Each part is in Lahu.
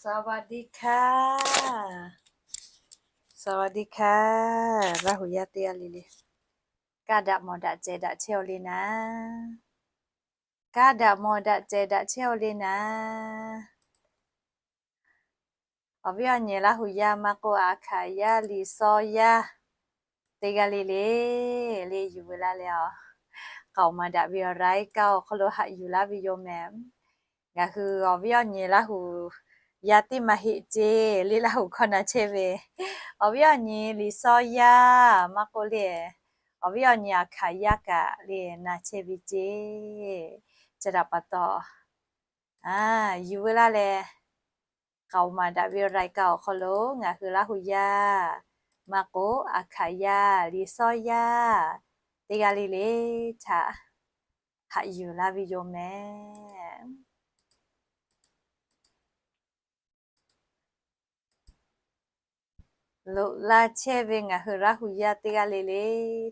สวัสดีค่ะ สวัสดีค่ะ Laˇ huˍ yaˇ teˇ g'aˇ le le, kaˇ daꞈ mawˬ daꞈ cehˬ daꞈ chehˇ-aw le naˍ. Kaˇ daꞈ mawˬ daꞈ cehˬ daꞈ chehˇ-aw le naˍ. Awˬ viˉ awˬ nyi Laˇ huˍ yaˇ maˇ k'oˆ, Aˍ hkaˍ yaˇ, Liˍ sawˇ yaˇ teˇ g'aˇ le le, le yuˬ veu laˇ leh, k'aoˍ maˍ daꞈ ve awˬ raiˉ kaˇ awˬ hk'aw lo haꞈ yuˬ laˇ ve yoˬ mehˍ. Ngaˬ hui awˬ viˉ awˬ nyi Laˇ huˍ yaˇ teˇ maˬ heˆ ceˇ le, Laˇ huˍ hkawˇ na chehˇ ve awˬ viˉ awˬ nyi Liˍ sawˇ yaˇ maˇ k'oˆ le, awˬ viˉ awˬ nyi Aˍ hkaˍ yaˇ kaꞈ le na chehˇ ve ceˇ. Chi htaꞈ pa taw, yuˬ veu laˇ leh, k'aoˍ maˍ daꞈ ve awˬ raiˉ kaˇ awˬ hk'aw lo ngaˬ hui Laˇ huˍ yaˇ maˇ k'oˆ, Aˍ hkaˍ yaˇ, Liˍ sawˇ yaˇ teˇ g'aˇ le le htaꞈ haꞈ yuˬ laˇ ve yoˬ mehˍ. Loꞈ la chehˇ ve ngaˬ hui Laˇ huˍ yaˇ teˇ g'aˇ le le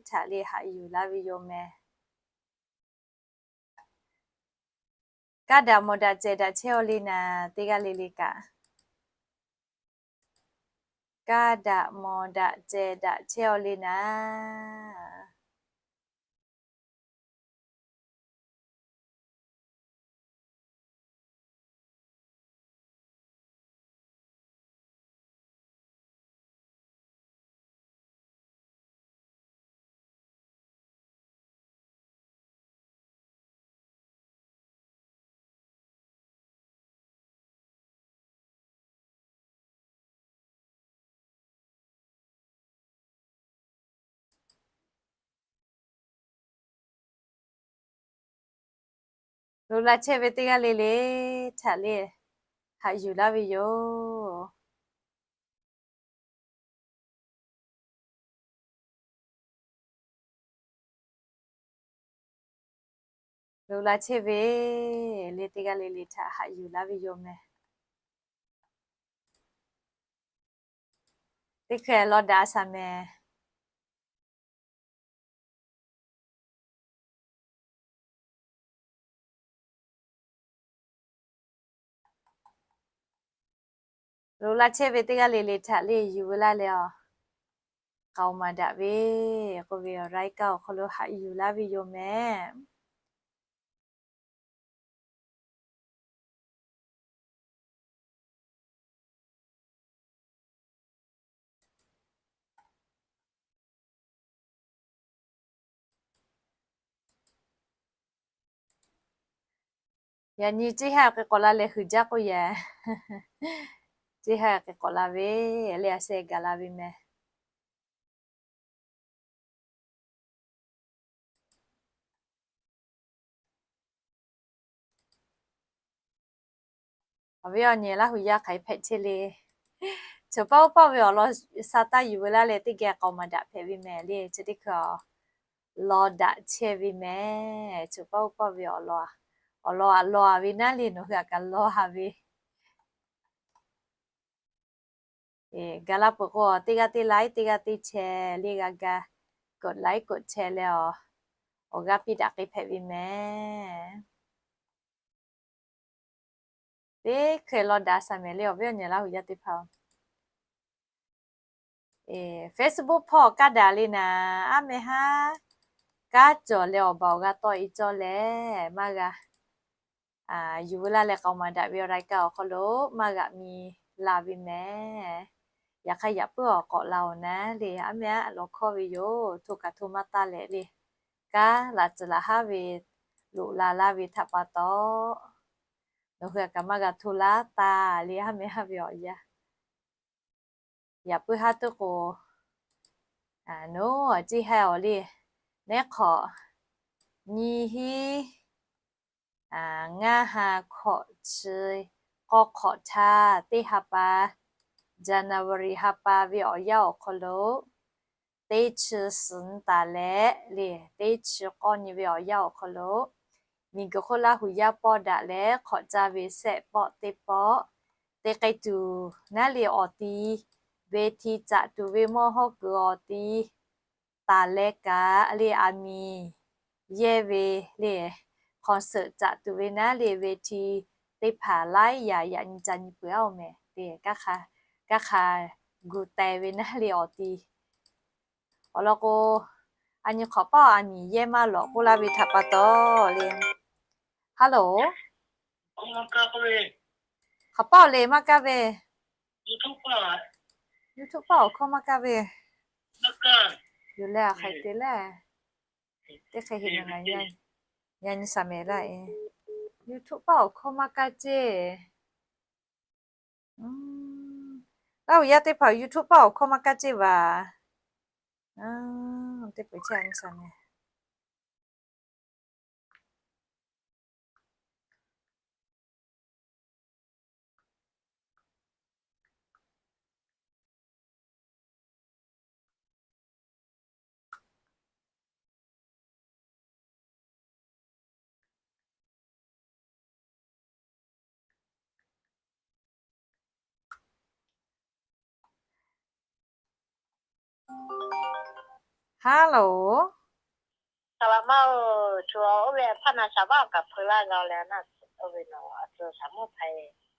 htaꞈ le haꞈ yuˬ laˇ ve yoˬ mehˍ. Kaˇ daꞈ mawˬ daꞈ cehˬ daꞈ chehˇ-aw le naˍ, teˇ g'aˇ le le kaꞈ. Kaˇ daꞈ mawˬ daꞈ cehˬ daꞈ chehˇ-aw le naˍ. Loꞈ la chehˇ ve teˇ g'aˇ le le htaꞈ le haꞈ yuˬ laˇ ve yoˬ. Loꞈ la chehˇ ve le teˇ g'aˇ le le htaꞈ haꞈ yuˬ laˇ ve yoˬ mehˍ. Teˇ hkeh lawˇ daꞈ shaˍ mehˍ. Loꞈ la chehˇ ve teˇ g'aˇ le le htaꞈ le yuˬ veu laˇ leh, k'aoˍ maˍ daꞈ ve k'oˆ ve awˬ raiˉ kaˇ awˬ hk'aw lo haꞈ yuˬ laˇ ve yoˬ mehˍ. Yaꞈ nyi ceˇ ha k'ai k'awꞈ la leh huiˍ jaˇ k'oˆ yaꞈ. Ceˇ ha k'ai k'awꞈ la ve le, a sheh gaˬ la ve mehˍ. Awˬ viˉ awˬ nyi Laˇ huˍ yaˇ hk'aˬ hk'e hpehꞈ chehˇ le. Choˬ paˇ oˇ paˇ ve awˬ lawn sha taˇ yuˬ veu laˇ leh, teˇ geh k'aoˍ maˍ daꞈ hpehꞈ ve mehˍ le. Chi teˇ hkui law daꞈ chehˇ ve mehˍ. Choˬ paˇ oˇ paˇ ve awˬ lawn, awˬ lawn aꞈ law a ve naˉ le, nawˬ hui aꞈ kaꞈ law ha ve Gaˬ la peuˬ k'o, teˇ g'aˇ teˇ like, teˇ g'aˇ teˇ share le g'a ga, กดไลค์ กดแชร์ leh awˬ, awˬ g'aˇ piˇ daꞈ k'ai hpehꞈ ve mehˍ. Teˇ hkeh lawˇ daꞈ shaˍ mehˍ le, awˬ viˉ awˬ nyi Laˇ huˍ yaˇ teˇ hpaˍ-oˬ. Facebook hpawˇ kaˇ daꞈ le naˍ, aˉ meh haˉ kanˉ cawˬ leh awˬ baˬ awˬ g'a tawˆ e cawˇ leh maˇ g'a yuˬ veu laˇ leh, k'aoˍ maˍ daꞈ ve awˬ รายการ awˬ hk'aw lo maˇ g'aꞈ mi la ve mehˍ. Yaꞈ hk'aˇ yaꞈ puiˉ awˬ k'awꞈ la-oˬ naˉ le, aˉ meh aˉ lawˬ hkawˇ ve yoˬ. Hto kaꞈ hto maˇ taˇ leh le, kanˉ laˬ tcuh laˬ haˉ ve loꞈ la laˇ ve htaꞈ pa taw, nawˬ hui aꞈ kaꞈ maˇ g'a hto laˇ taˍ le, aˉ meh haˉ ve awˬ yanˇ. Yaꞈ puiˉ haˉ tuˉ k'o, noˉ ceˇ ha awˬ le, neˉ hk'awꞈ nyiˇ hinˉ ngaˇ ha hkawꞈ chi k'awˇ hk'awꞈ htaˇ, teˇ ha pa, January ha pa ve awˬ yanˇ awˬ hk'aw lo, teˇ chi suhˍ nyi taˍ leh le, teˇ chi k'awˇ nyi ve awˬ yanˇ awˬ hk'aw lo, miˬguiˬ hk'oˆ Laˇ huˍ yaˇ pawˆ daꞈ leh hk'awꞈ caˇ ve sehˆ pawˆ teˇ pawˆ te k'ai tuˬ naˉ le, awˬ ti ve hti caꞈ tuˬ ve mawˇ hawˉ kuiˬ awˬ ti taˍ leh kaꞈ le, aˬ miˍ yehˇ ve le, concert caꞈ tuˬ ve naˉ le, ve hti teˇ hpaˍ laiˉ yaꞈ yaꞈ nyi ca nyi peuˬ-aˬ mehˍ le. Kaˇ hk'a gu teh ve naˉ le awˬ ti. Awˬ lawn k'o, a nyi hk'awꞈ paˆ a miˍ yehˇ maˇ lawꞈ k'oˆ laˇ ve htaꞈ pa taw le. Hello. Hk'awꞈ paˆ le maˇ kaˇ ve. YouTube paˆ awˬ hkawˇ maˇ kaˇ ve. Yoˬ leh, a hk'ai te leh. Teˇ hk'e heˆ ngaˬ nyi sa mehˍ laˇ e. YouTube paˆ awˬ hkawˇ maˇ kaˇ ceˇ. Laˇ huˍ yaˇ teˇ hpaˍ YouTube paˆ awˬ hkawˇ maˇ kaˇ ceˇ vaˬ. Teˇ peuˬ chehˇ a nyi sa mehˍ. Hello.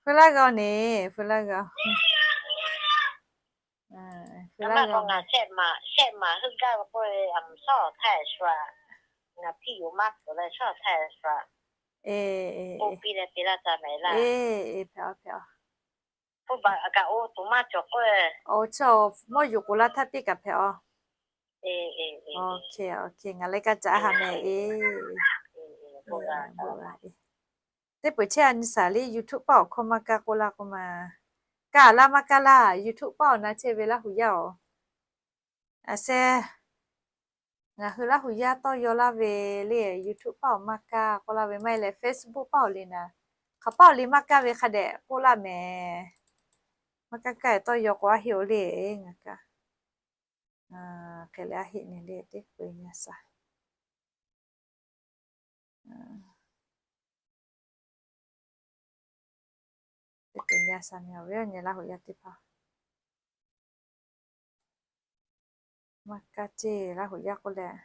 Hpu laˇ g'aw ne, hpu laˇ g'aw. Mawˇ yuˬ k'oˍ laˇ htaˇ teˇ kaꞈ hpehꞈ-aˬ. Ngaˬ leh kaˇ caˉ haˍ mehˍ e. Teˇ peuˬ chehˇ a nyi sa le YouTube paˆ awˬ hkawˇ maˇ kaˇ k'oˆ laˇ k'oˆ ma. Kaˇ laˇ maˇ kaˇ laˇ YouTube paˆ awˬ na chehˇ ve Laˇ huˍ yaˇ-oˬ. A sehˉ, ngaˬ hui Laˇ huˍ yaˇ tawˇ yaw laˇ ve le YouTube paˆ awˬ maˇ kaˇ k'oˆ laˇ ve maˇ heˆ leh Facebook paˆ awˬ le naˍ. Hk'aˬ paˆ awˬ le maˇ kaˇ ve hk'a dehꞈ k'oˆ laˇ mehˍ. Maˇ kaˇ kaˇ tawˇ yaw k'o a heˆ-oˬ le ngaˬ kaˇ. Hk'e leh a heˆ nyi le teˇ peuˬ nyi sa. Teˇ peuˬ nyi sa mehˍ ve awˬ nyi Laˇ huˍ yaˇ teˇ hpaˍ. Maˇ kaˇ ceˇ Laˇ huˍ yaˇ k'oˆ leh.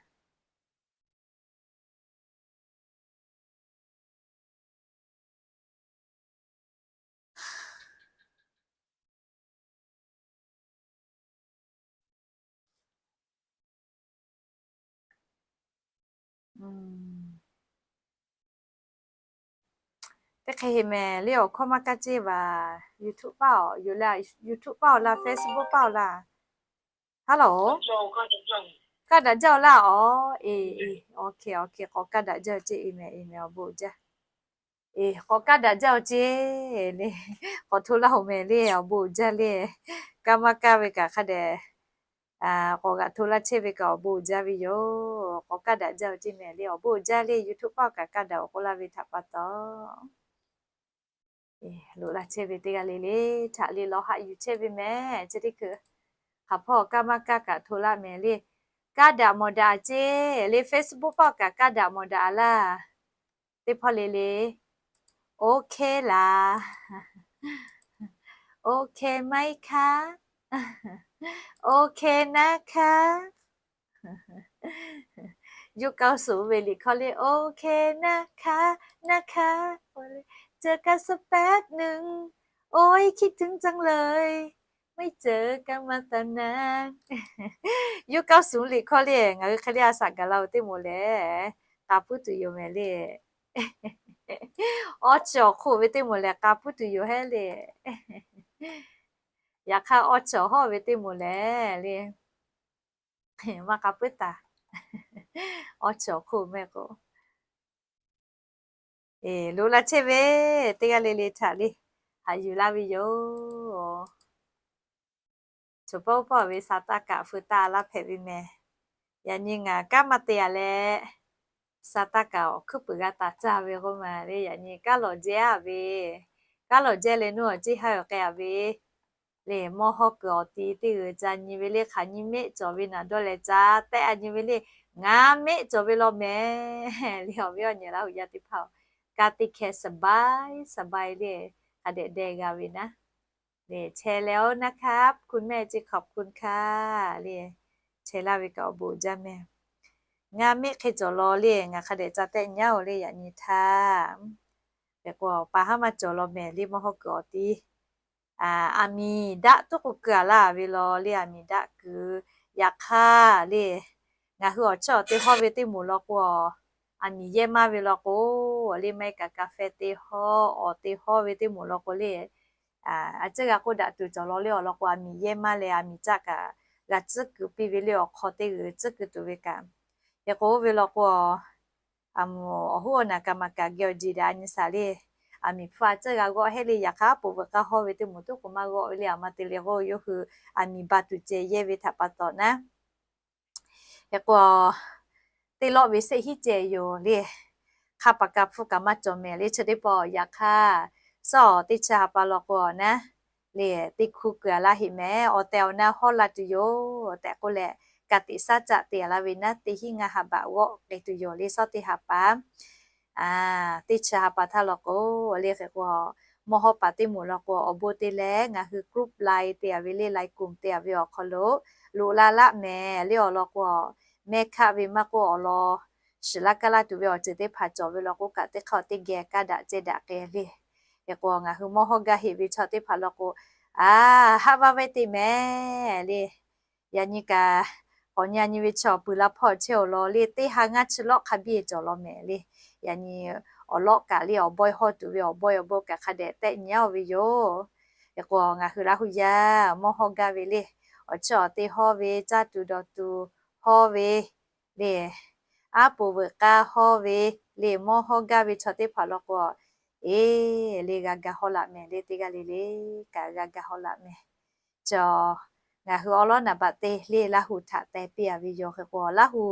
Teˇ hk'e heˆ mehˍ le awˬ hkawˇ maˇ kaˇ ceˇ vaˬ. YouTube paˆ awˬ yoˬ leh, YouTube paˆ awˬ laˇ Facebook paˆ awˬ laˇ. Hello. Kaˇ daꞈ jaˇ-oˬ laˇ. Aw, e, e, awˬ hk'e awˬ hk'e k'awꞈ kaˇ daꞈ jaˇ-oˬ ceˇ e mehˍ e mehˍ awˬ bon jaˇ. E, k'awꞈ kaˇ daꞈ jaˇ-oˬ ceˇ le. K'awꞈ hto laˇ-oˬ mehˍ le awˬ bon jaˇ le. Kaˇ maˇ kaˇ ve kaꞈ hk'a dehꞈ k'awꞈ g'aꞈ hto laˇ chehˇ ve kaꞈ awˬ bon jaˇ ve yoˬ. K'awꞈ kaˇ daꞈ jaˇ-oˬ ceˇ mehˍ le awˬ bon jaˇ le YouTube paˆ kaꞈ kaˇ daꞈ-oˬ k'oˆ laˇ ve htaꞈ pa taw. Loꞈ la chehˇ ve teˇ g'aˇ le le htaꞈ le lawˬ haꞈ yuˬ chehˇ ve mehˍ. Chi teˇ hkui hk'aˬ hpawˇ kaˇ maˇ kaˇ kaꞈ hto laˇ mehˍ le. Kaˇ daꞈ mawˬ daꞈ ceˇ le Facebook paˆ kaꞈ kaˇ daꞈ mawˬ daꞈ laˇ. Teˇ hpawˇ le le. OK laˬ. OK maiˉ hkaˇ. OK naˉ hkaˇ. Yawˇ kaoˇ suˍ ve liꞈ hkawˇ le OK naˉ hkaˇ, naˉ hkaˇ. เจอกันสักแป๊บหนึ่ง โอ๊ย คิดถึงจังเลย ไม่เจอกันมาตั้งนาน. Yawˇ kaoˇ suˍ liꞈ hkawˇ le ngaˬ hui hk'e le a shaꞈ gaˬ la-oˬ teˇ moˍ lehˬ, k'a puiˉ tuˬ yoˬ mehˍ le. Awˇ chi awˬ hk'oˆ ve teˇ moˍ lehˬ k'a puiˉ tuˬ yoˬ hehˉ le. Yaꞈ hk'aˇ awˇ chi awˬ hawˉ ve teˇ moˍ lehˬ le, maˇ k'a puiˉ taˍ. Awˇ chi awˬ hk'oˆ mehˆ k'o, loꞈ la chehˇ ve teˇ g'aˇ le le htaꞈ le haꞈ yuˬ laˇ ve yoˬ. Choˬ pawˆ pawˆ ve sa taˇ kaꞈ feu taˇ laˇ hpehꞈ ve mehˍ. Yaꞈ nyi ngaˬ kanˉ maˇ te-a leh, sa taˇ kaꞈ awˬ hkuiˉ puiˍ g'a taˍ caˇ ve k'oˆ ma le. Yaꞈ nyi kaˉ lawˬ jehˇ-a ve, kaˉ lawˬ jehˇ leh nuˇ awˬ ceˇ haˉ-oˬ k'ai-a ve le. Mawˇ hawˇ kuiˬ awˬ ti teˇ g'uiˬ ca nyi ve le, hk'aˬ nyi mehˆ cawˬ ve naˍ dawˇ leh ca tehˆ-a nyi ve le. Ngaˬ mehˆ cawˬ ve law mehˍ le. Awˬ viˉ awˬ nyi Laˇ huˍ yaˇ teˇ hpaˍ-oˬ, kaˇ teˇ hkeh สบาย สบาย le, hk'a dehꞈ deh g'a ve naˉ. แชร์แล้วนะครับ คุณแม่เจ ขอบคุณค่ะ le, share laˇ ve kaꞈ awˬ bon jaˇ mehˍ. Ngaˬ mehˆ hk'e cawˬ law le, ngaˬ hk'a dehꞈ ca tehˆ nyi-oˬ le. Yaꞈ nyi htaˇ Hk'e k'o, pa haˉ maˇ cawˬ law mehˍ le, mawˇ hawˉ kuiˬ awˬ tiˉ. Aˬ miˍ daˆ tuˉ k'o keu a laˇ ve law le, aˬ miˍ daˆ keu. Yaꞈ hk'aˇ le, ngaˬ hui awˬ chawˇ awˬ teˇ hawˇ ve teˇ moˍ law k'o, aˬ miˍ yehˇ maˇ ve law k'o, le maˇ heˆ kaꞈ กาแฟ teˇ hawˇ, awˬ teˇ hawˇ ve teˇ moˍ law k'o le, a ciˉ g'a k'oˆ daꞈ tuˬ cawˬ law le, awˬ lawn k'o aˬ miˍ yehˇ maˇ leh aˬ miˍ caˆ kaꞈ g'a tcuhˉ kuiˬ piˇ ve le, awˬ hk'aw teˇ g'uiˬ tcuhˉ kuiˬ tuˬ ve kaꞈ. Hk'e k'o oˇ ve law k'o, aˬ moˍ awˬ hoˉ awˬ naˬ kaꞈ maˍ kaꞈ geh awˬ jeˬ daꞈ nyi shaˍ le. Aˬ miˍ hpu a ciˉ g'a g'awˆ heˆ le, yaꞈ hk'aˇ poˬ veuꞈ k'aˇ hawˇ ve teˇ moˍ tuˉ k'o maˇ g'awˆ ve le, aˬ ma te le k'o yawˇ hui aˬ miˍ ba tuˬ ceh yehˇ ve htaꞈ pa taw naˉ. Hk'e k'o, teˇ lawˆ ve shehˆ hinˉ ceh yoˬ le. Hk'a paˍ kaꞈ hpu kaꞈ maˇ cawˬ mehˍ le, chi teˇ pawˆ. Yaꞈ hk'aˇ, suhˉ awˬ teˇ chi ha pa law k'o naˉ, le teˇ hkuˇ keu a laˇ heˆ mehˍ, awˬ tehˬ awˬ na hawˇ la tuˬ yoˬ tehꞈ k'oˆ leh, ka tiꞈ shaˉ caˆ te a laˇ ve naˉ, teˇ hinˉ ngaˇ ha baꞈ g'awˆ k'ai tuˬ yoˬ le, suhˉ teˇ ha pa. Teˇ chi ha pa htaˇ law k'o, le hk'e k'o, mawˇ hawˉ paˍ teˇ moˍ law k'o awˬ bon te leh ngaˬ hui กลุ่ม line te a ve le, line กลุ่ม te a ve awˬ hk'aw lo loꞈ la laˆ mehˍ le, awˬ lawn k'o, mehˇ hkaˆ ve maˇ k'oˆ, awˬ lawn shiˍ laˇ kaˇ laˇ tuˬ ve awˬ ceuˬ teˇ hpaˍ cawˬ ve law k'o kaꞈ, teˇ hk'aˇ teˇ geh kaˇ daꞈ ceh daꞈ k'ai le. Hk'e k'o, ngaˬ hui mawˇ hawˇ gaˇ heˆ ve chaw teˇ hpaˍ law k'o, a haˆ vaˇ vehˇ te mehˍ le. Yaꞈ nyi kaꞈ, k'awꞈ nyi a nyi ve chaw pui la hpawˇ chehˇ awˬ lawn le, teˇ ha ngaˇ chi lawˆ hk'a biˇ cawˬ law mehˍ le. Yaꞈ nyi awˬ lawˆ kaꞈ le awˬ bawehˇ hawˇ tuˬ ve awˬ bawehˇ awˬ bon kaꞈ hk'a dehꞈ tehˆ nyi a oˇ ve yoˬ. Hk'e k'o, ngaˬ hui Laˇ hu yaˇ mawˇ hawˇ gaˇ ve le, awˬ chiˇ awˬ te hawˇ ve, caˇ tuˬ dawˬ tuˬ hawˇ ve le, aˉ poˍ veuꞈ k'aˇ hawˇ ve le, mawˇ hawˇ gaˇ ve chaw teˇ hpaˍ law k'o, e le g'a ga hawˇ laꞈ mehˍ le, teˇ g'aˇ le le kaꞈ g'a ga hawˇ laꞈ mehˍ. Chaw, ngaˬ hui awˉ lawˉ naˍ baꞈ te le Laˇ hu htaꞈ teh piˇ a ve yoˬ. Hk'e k'o, Laˇ hu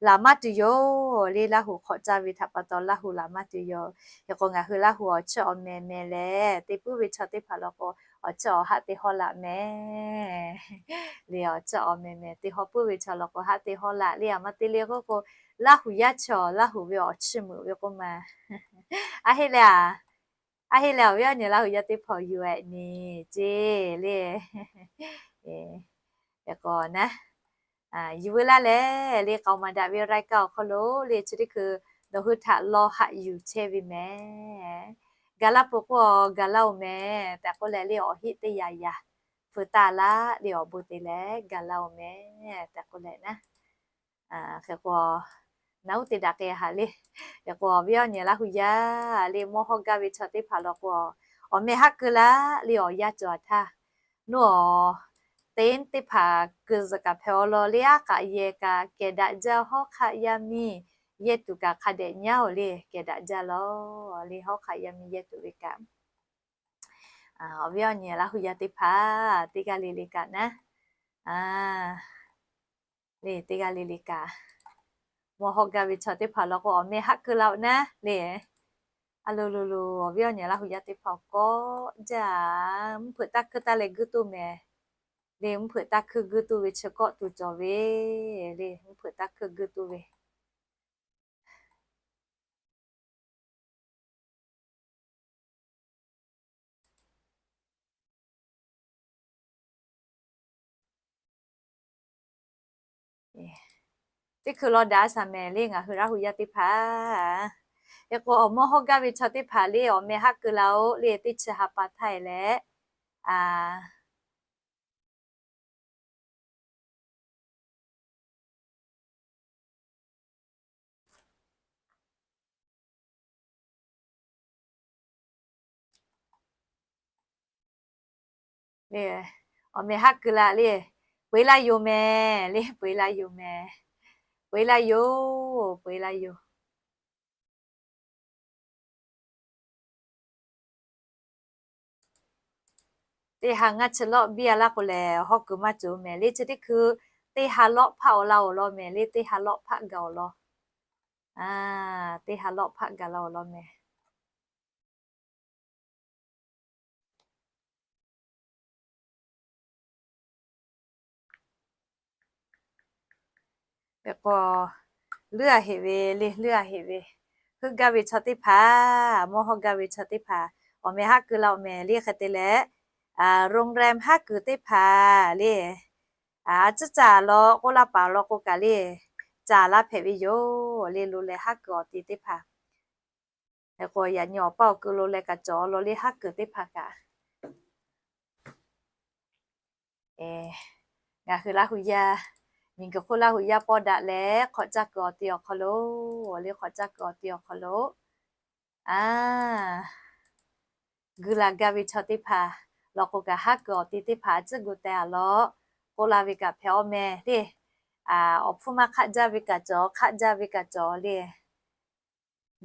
laˬ maˇ tuˬ yoˬ le, Laˇ hu hk'awꞈ caˇ ve htaꞈ pa taw Laˇ hu laˬ maˇ tuˬ yoˬ. Hk'e k'o, ngaˬ hui Laˇ hu awˬ chiˇ awˬ mehˍ mehˍ lehˬ te puiˉ ve chaw teˇ hpaˍ law k'o, awˬ chiˇ awˬ haˆ te hawˇ laꞈ mehˍ le, awˬ chiˇ awˬ mehˍ mehˍ te hawˇ puiˉ ve chaw law k'o, haˆ te hawˇ laꞈ le, aˬ ma te le k'oˆ k'o, Laˇ hu yaˇ chaw, Laˇ hu ve awˬ chiˇ meuꞈ ve k'oˆ ma. A heˆ leh a, a heˆ leh awˬ viˉ awˬ nyi Laˇ hu yaˇ teˇ hpaˍ yuˬ ehˍ ni ceˇ le. Hk'e k'o naˉ, yuˬ veu laˇ leh le, k'aoˍ maˍ daꞈ ve รายการ awˬ hk'aw lo le, chi teˇ hkui nawˬ hui htaꞈ law haꞈ yuˬ chehˇ ve mehˍ. Gaˬ laˇ peuˬ k'o, gaˬ laˇ oˬ mehˍ tehꞈ k'oˆ leh le, awˬ heˆ teˇ yaꞈ yaꞈ feu taˇ laˇ le, awˬ bon te leh gaˬ laˇ oˬ mehˍ tehꞈ k'oˆ leh naˉ. Hk'e k'o, naˉ uˉ te daꞈ k'ai haꞈ le. Hk'e k'o, awˬ viˉ awˬ nyi Laˇ hu yaˇ le, mawˇ hawˇ gaˇ ve chaw teˇ hpaˍ law k'o, awˬ meh haˆ keu laˇ le, awˬ yanˇ cawˬ a htaˇ, nuˇ awˬ teˇ teˇ hpaˍ keu zuhꞈ kaꞈ hpehꞈ awˬ lawn le, aˉ k'aꞈ yehˬ kaꞈ kehˬ daꞈ jaˇ, hawˉ hk'aˆ yaˇ miˇ yehˇ tuˬ kaꞈ hk'a dehꞈ nyi a oˬ le, kehˬ daꞈ jaˇ law le, hawˉ hk'aˆ yaˇ miˇ yehˇ tuˬ ve kaꞈ. Awˬ viˉ awˬ nyi Laˇ hu yaˇ teˇ hpaˍ teˇ g'aˇ le le kaꞈ naˉ, le teˇ g'aˇ le le kaꞈ, mawˇ hawˇ gaˇ ve chaw teˇ hpaˍ law k'o, awˬ meh haˆ keu laˇ oˬ naˉ le. A lo lo lo, awˬ viˉ awˬ nyi Laˇ hu yaˇ teˇ hpaˍ kawˆ jaˇ, mvuhˇ hpeuꞈ taˇ hkuinˇ taˇ leh guˇ toˇ mehˍ le, mvuhˇ hpeuꞈ taˇ hkuinˇ guˇ toˇ ve chi kawˆ tuˬ cawˬ ve le, mvuhˇ hpeuꞈ taˇ hkuinˇ guˇ toˇ ve teˇ hkui law daꞈ a shaˍ mehˍ le, ngaˬ hui Laˇ hu yaˇ teˇ hpaˍ. Hk'e k'o, awˬ mawˇ hawˇ gaˇ ve chaw teˇ hpaˍ le, awˬ meh haˆ keu laˇ oˬ le, teˇ chi ha pa htaˇ e leh, a le, awˬ meh haˆ keu laˇ le, peu eˬ laˇ yoˬ mehˍ le, peu eˬ laˇ yoˬ mehˍ, peu eˬ laˇ yoˬ, peu eˬ laˇ yoˬ. Teˇ ha ngaˇ chi lawˆ biˇ a laˇ k'o lehˬ, hawˉ kuiˬ maˇ cawˬ mehˍ le, chi teˇ hkui teˇ ha lawˆ hpaˆ awˬ laˇ awˬ lawn mehˍ le, teˇ ha lawˆ hpaˆ gaˬ awˬ lawn. Teˇ ha lawˆ hpaˆ gaˬ laˇ awˬ lawn mehˍ. Hk'e k'o, leuˉ a heꞈ ve le, leuˉ a heꞈ ve, heuˆ gaˇ ve chaw teˇ hpaˍ, mawˇ hawˇ gaˇ ve chaw teˇ hpaˍ, awˬ meh haˆ keu laˇ oˬ mehˍ le. Hk'e te leh, โรงแรม haˉ kuiˬ teˇ hpaˍ le, a ciˉ caˇ law k'oˆ laˇ paˍ law k'o kaꞈ le, caˇ laˇ hpehꞈ ve yoˬ le, lo leh haˉ kuiˬ awˬ ti teˇ hpaˍ. K'o yaꞈ nyi awˬ paˇ awˬ kuiˬ lo leh kaꞈ cawˬ law le haˉ kuiˬ teˇ hpaˍ kaꞈ. Ngaˬ hui Laˇ huˍ yaˇ, miˬguiˬ hk'oˆ Laˇ huˍ yaˇ pawˇ daꞈ leh hk'awꞈ caˇ kuiˬ awˬ ti awˬ hk'aw lo, le hk'awꞈ caˇ kuiˬ awˬ ti awˬ hk'aw lo, a, gu la gaˇ ve chaw teˇ hpaˍ law k'o kaꞈ haˉ kuiˬ awˬ ti teˇ hpaˍ a ciˉ gu teh a law k'oˆ la ve kaꞈ hpehꞈ awˬ meh le. Awˬ hpfuhˇ maˇ hk'aˆ jaˇ ve kaꞈ cawˬ, hk'aˆ jaˇ ve kaꞈ cawˬ le.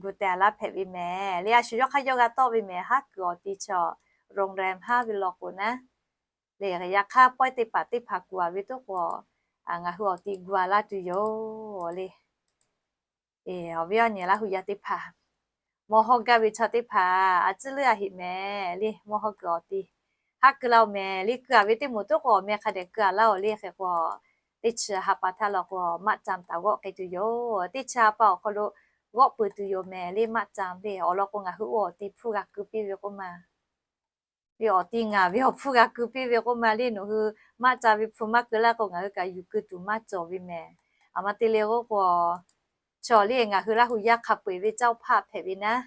Gu teh a laˇ hpehꞈ ve mehˍ le. A shu yawˇ hk'aˇ yawˇ g'a tawˆ ve mehˍ haˉ kuiˬ awˬ ti chaw โรงแรม haˉ ve law k'o naˉ le. Yaꞈ hk'aˇ pawehˇ teˇ hpaˍ teˇ hpaˍ kuˬ a ve toˆ k'o, ngaˬ hui awˬ ti gu a laˇ tuˬ yoˬ le. Awˬ viˉ awˬ nyi Laˇ huˍ yaˇ teˇ hpaˍ, mawˇ hawˇ gaˇ ve chaw teˇ hpaˍ a ciˉ leuˉ a heꞈ mehˍ le. Mawˇ hawˇ kuiˬ awˬ ti haˉ kuiˬ laˇ oˬ mehˍ le. Kuˬ a ve teˇ moˍ toˆ k'o awˬ meh hk'a dehꞈ kuˬ a laˇ oˬ le. Hk'e k'o teˇ chi ha pa htaˇ law k'o maˆ ca taˍ g'awˆ k'ai tuˬ yoˬ. Teˇ chi ha pa awˬ hk'aw lo g'awˆ pui tuˬ yoˬ mehˍ le. Maˆ ca le awˬ lawn k'o ngaˬ hui oˇ awˬ ti hpfuhˇ g'a keu piˇ ve k'oˆ ma le. Awˬ ti ngaˬ ve awˬ hpfuhˇ g'a keu piˇ ve k'oˆ ma le. Nawˬ hui maˆ ca ve hpu maˇ keu laˇ k'o ngaˬ hui kaꞈ yuˬ keu tuˬ maˇ cawˬ ve mehˍ. A ma te le k'oˆ k'o, chaw le ngaˬ hui Laˇ huˍ yaˇ hk'a peu-eˬ ve เจ้าภาพ hpehꞈ ve naˉ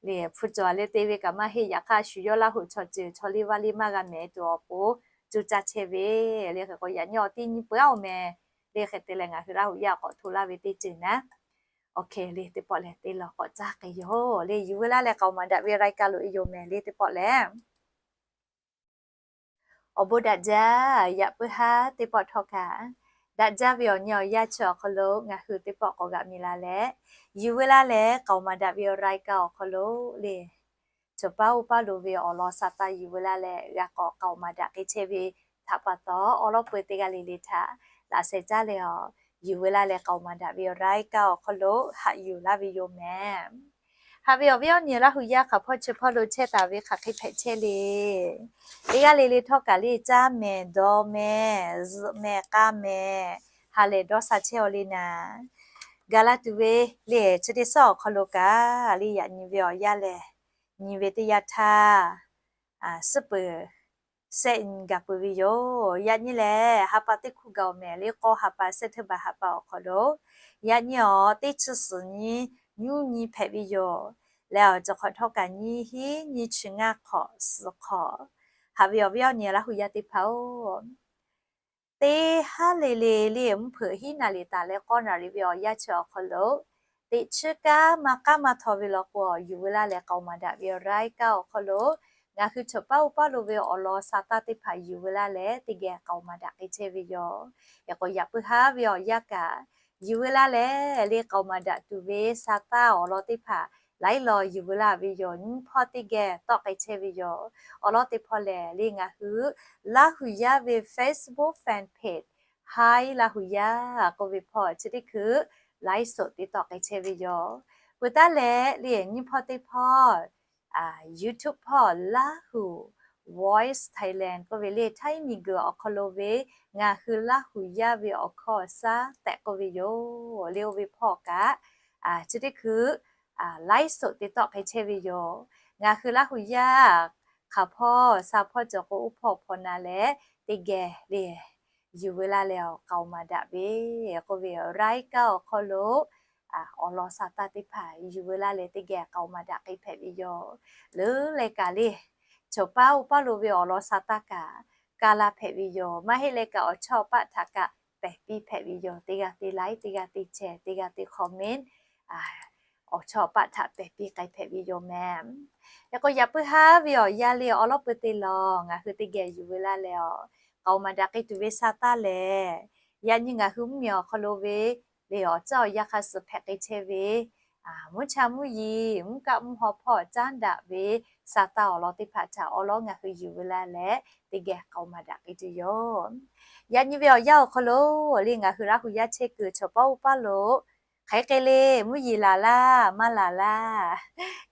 le. Hpu cawˬ le te ve kaꞈ maˇ heˆ. Yaꞈ hk'aˇ shu yawˇ Laˇ huˍ chaw ceuˬ chaw liˇ vaˇ liˇ maˇ g'a mehˍ tuˬ awˬ pon coˇ caˇ chehˇ ve le. Hk'e k'o yaꞈ nyi awˬ ti nyi peuˬ a oˬ mehˍ le. Hk'e te leh ngaˬ hui Laˇ huˍ yaˇ k'awꞈ hto laˇ ve teˇ ceuˬ naˉ. Oˇ hk'e le teˇ pawˆ lehˬ te lawˬ k'awꞈ caˇ k'ai yoˬ le. Yuˬ veu laˇ leh k'aoˍ maˍ daꞈ ve รายการ loꞈ e yoˬ mehˍ le teˇ pawˆ lehˬ. Awˬ bon daꞈ jaˇ. Yaꞈ puiˉ haˉ teˇ pawˆ htawˇ kaꞈ daꞈ jaˇ ve awˬ nyi awˬ yaˇ chi awˬ hk'aw lo ngaˬ hui teˇ pawˆ k'awꞈ g'aꞈ mi la leh, yuˬ veu laˇ leh k'aoˍ maˍ daꞈ ve รายการ awˬ hk'aw lo le, chaw paˉ oˇ paˉ lo ve awˬ lawn sa taˇ yuˬ veu laˇ leh g'a k'awꞈ k'aoˍ maˍ daꞈ k'ai chehˇ ve htaꞈ pa taw, awˬ lawn peu teˇ g'aˇ le le htaꞈ laꞈ sheh caˇ leh a, yuˬ veu laˇ leh k'aoˍ maˍ daꞈ ve รายการ awˬ hk'aw lo haꞈ yuˬ laˇ ve yoˬ mehˍ. Haꞈ ve awˬ viˉ awˬ nyi Laˇ huˍ yaˇ hk'aˬ hpawˇ chi hpawˇ lo chehˇ taˍ ve hk'aˬ hk'e hpehꞈ chehˇ le. Teˇ g'aˇ le le htawˇ kaꞈ le caˇ mehˍ, dawˇ mehˍ, zuhꞈ mehˍ, k'aˇ mehˍ, ha lehˬ dawˇ sha chehˇ aw le naˍ. Ga laˇ tuˬ ve le chi teˇ suhˉ awˬ hk'aw lo kaꞈ le yaꞈ nyi ve awˬ yanˇ lehˬ, nyi ve teˇ yanˇ htaˇ suhˉ peuˬ sehˆ nyi ga peuˬ ve yoˬ. Yaꞈ nyi lehˬ ha pa teˇ hkuˇ ga oˬ mehˍ le. K'awˇ ha pa เซปเทมเบอร์ ha pa awˬ hk'aw lo yaꞈ nyi awˬ teˇ chi suhˍ nyi nyuˇ nyi hpehꞈ ve yoˬ. Leh awˬ ceuˬ hk'awꞈ htawˇ kaꞈ nyi hiˉ nyi chi ngaˇ hk'awꞈ suhˍ hk'awꞈ. Haꞈ ve awˬ viˉ awˬ nyi Laˇ huˍ yaˇ teˇ hpaˍ oˬ, teˇ haˉ le le le mvuhˇ hpeuꞈ hiˉ naˍ riˍ taˍ leh k'awˇ naˍ riˍ ve awˬ yanˇ chi awˬ hk'aw lo, teꞈ chiˉ kaˉ maˇ k'aˉ maˇ htaw ve law k'o, yuˬ veu laˇ leh k'aoˍ maˍ daꞈ ve รายการ awˬ hk'aw lo ngaˬ hui chaw paˉ oˇ paˉ lo ve awˬ lawn sa taˇ teˇ hpaˍ yuˬ veu laˇ leh teˇ geh k'aoˍ maˍ daꞈ k'ai chehˇ ve yoˬ. Yaꞈ k'o yaꞈ puiˉ haˉ ve awˬ yanˇ kaꞈ, yuˬ veu laˇ leh le k'aoˍ maˍ daꞈ tuˬ ve sa taˇ awˬ lawn teˇ hpaˍ laiˉ law yuˬ veu laˇ ve yoˬ. Nyiˇ hpawˇ teˇ geh tawˆ k'ai chehˇ ve yoˬ. Awˬ lawn teˇ hpawˇ lehˬ le ngaˬ hui Laˇ huˍ yaˇ ve Facebook fan page Hi Laˇ huˍ yaˇ k'oˆ ve hpawˇ chi teˇ hkui ไลฟ์สด te tawˆ k'ai chehˇ ve yoˬ. Peuˬ taˉ leh le nyiˇ hpawˇ teˇ hpawˇ YouTube hpawˇ Laˇ huˍ Voice Thailand k'oˆ ve le Htaiˇ miˬguiˬ awˬ hk'aw lo ve ngaˬ hui Laˇ huˍ yaˇ ve awˬ hkawˇ awˬ shaˉ tehꞈ k'oˆ ve yoˬ. Le oˇ ve hpawˇ kaꞈ chi teˇ hkui ไลฟ์สด te tawˆ k'ai chehˇ ve yoˬ. Ngaˬ hui Laˇ huˍ yaˇ hk'aˬ hpawˇ sha hpawˇ cawˬ k'o, oˇ hpawˇ hpawˇ na leh teˇ geh le yuˬ veu laˇ leh awˬ k'aoˍ maˍ daꞈ ve k'oˆ ve รายการ awˬ hk'aw lo awˬ lawn sa taˇ teˇ hpaˍ yuˬ veu laˇ leh teˇ geh k'aoˍ maˍ daꞈ k'ai hpehꞈ ve yoˬ. Leuˉ leh kaꞈ le chaw paˉ oˇ paˉ lo ve awˬ lawn sa taˇ kaꞈ kaˇ laˇ hpehꞈ ve yoˬ. Maˇ heˆ leh kaꞈ awˬ chawˇ awˬ paˆ htaꞈ kaꞈ pehˬ piˇ hpehꞈ ve yoˬ. Teˇ g'aˇ te like, teˇ g'aˇ te share, teˇ g'aˇ te comment, awˬ chawˇ awˬ paˆ htaꞈ pehˬ piˇ k'ai hpehꞈ ve yoˬ mehˍ. Yaꞈ k'o yaꞈ puiˉ haˉ ve awˬ yanˇ le awˬ lawn peu te lawˬ ngaˬ hui teˇ geh yuˬ veu laˇ leh a, k'aoˍ maˍ daꞈ k'ai tuˬ ve sa taˇ lehˬ, yaꞈ nyi ngaˬ hui mvuhˇmiˬ awˬ hk'aw lo ve le awˬ caˇ awˬ yanˇ hk'a suh hpehꞈ k'ai chehˇ ve mvuhˇ cha mvuhˇ yeˬ, mvuhˇ kaˆ mvuhˇ haw hpawˇ caˉ daꞈ ve sa taˇ awˬ lawn teˇ hpaˍ htaꞈ awˬ lawn ngaˬ hui yuˬ veu laˇ leh teˇ geh k'aoˍ maˍ daꞈ k'ai tuˬ yoˬ. Yaꞈ nyi ve awˬ yanˇ awˬ hk'aw lo le ngaˬ hui Laˇ huˍ yaˇ chehˇ kuiˬ chaw paˉ oˇ paˉ lo hk'aˬ hk'e le mvuhˇ yeˬ laˬ laˇ maˇ laˬ laˇ.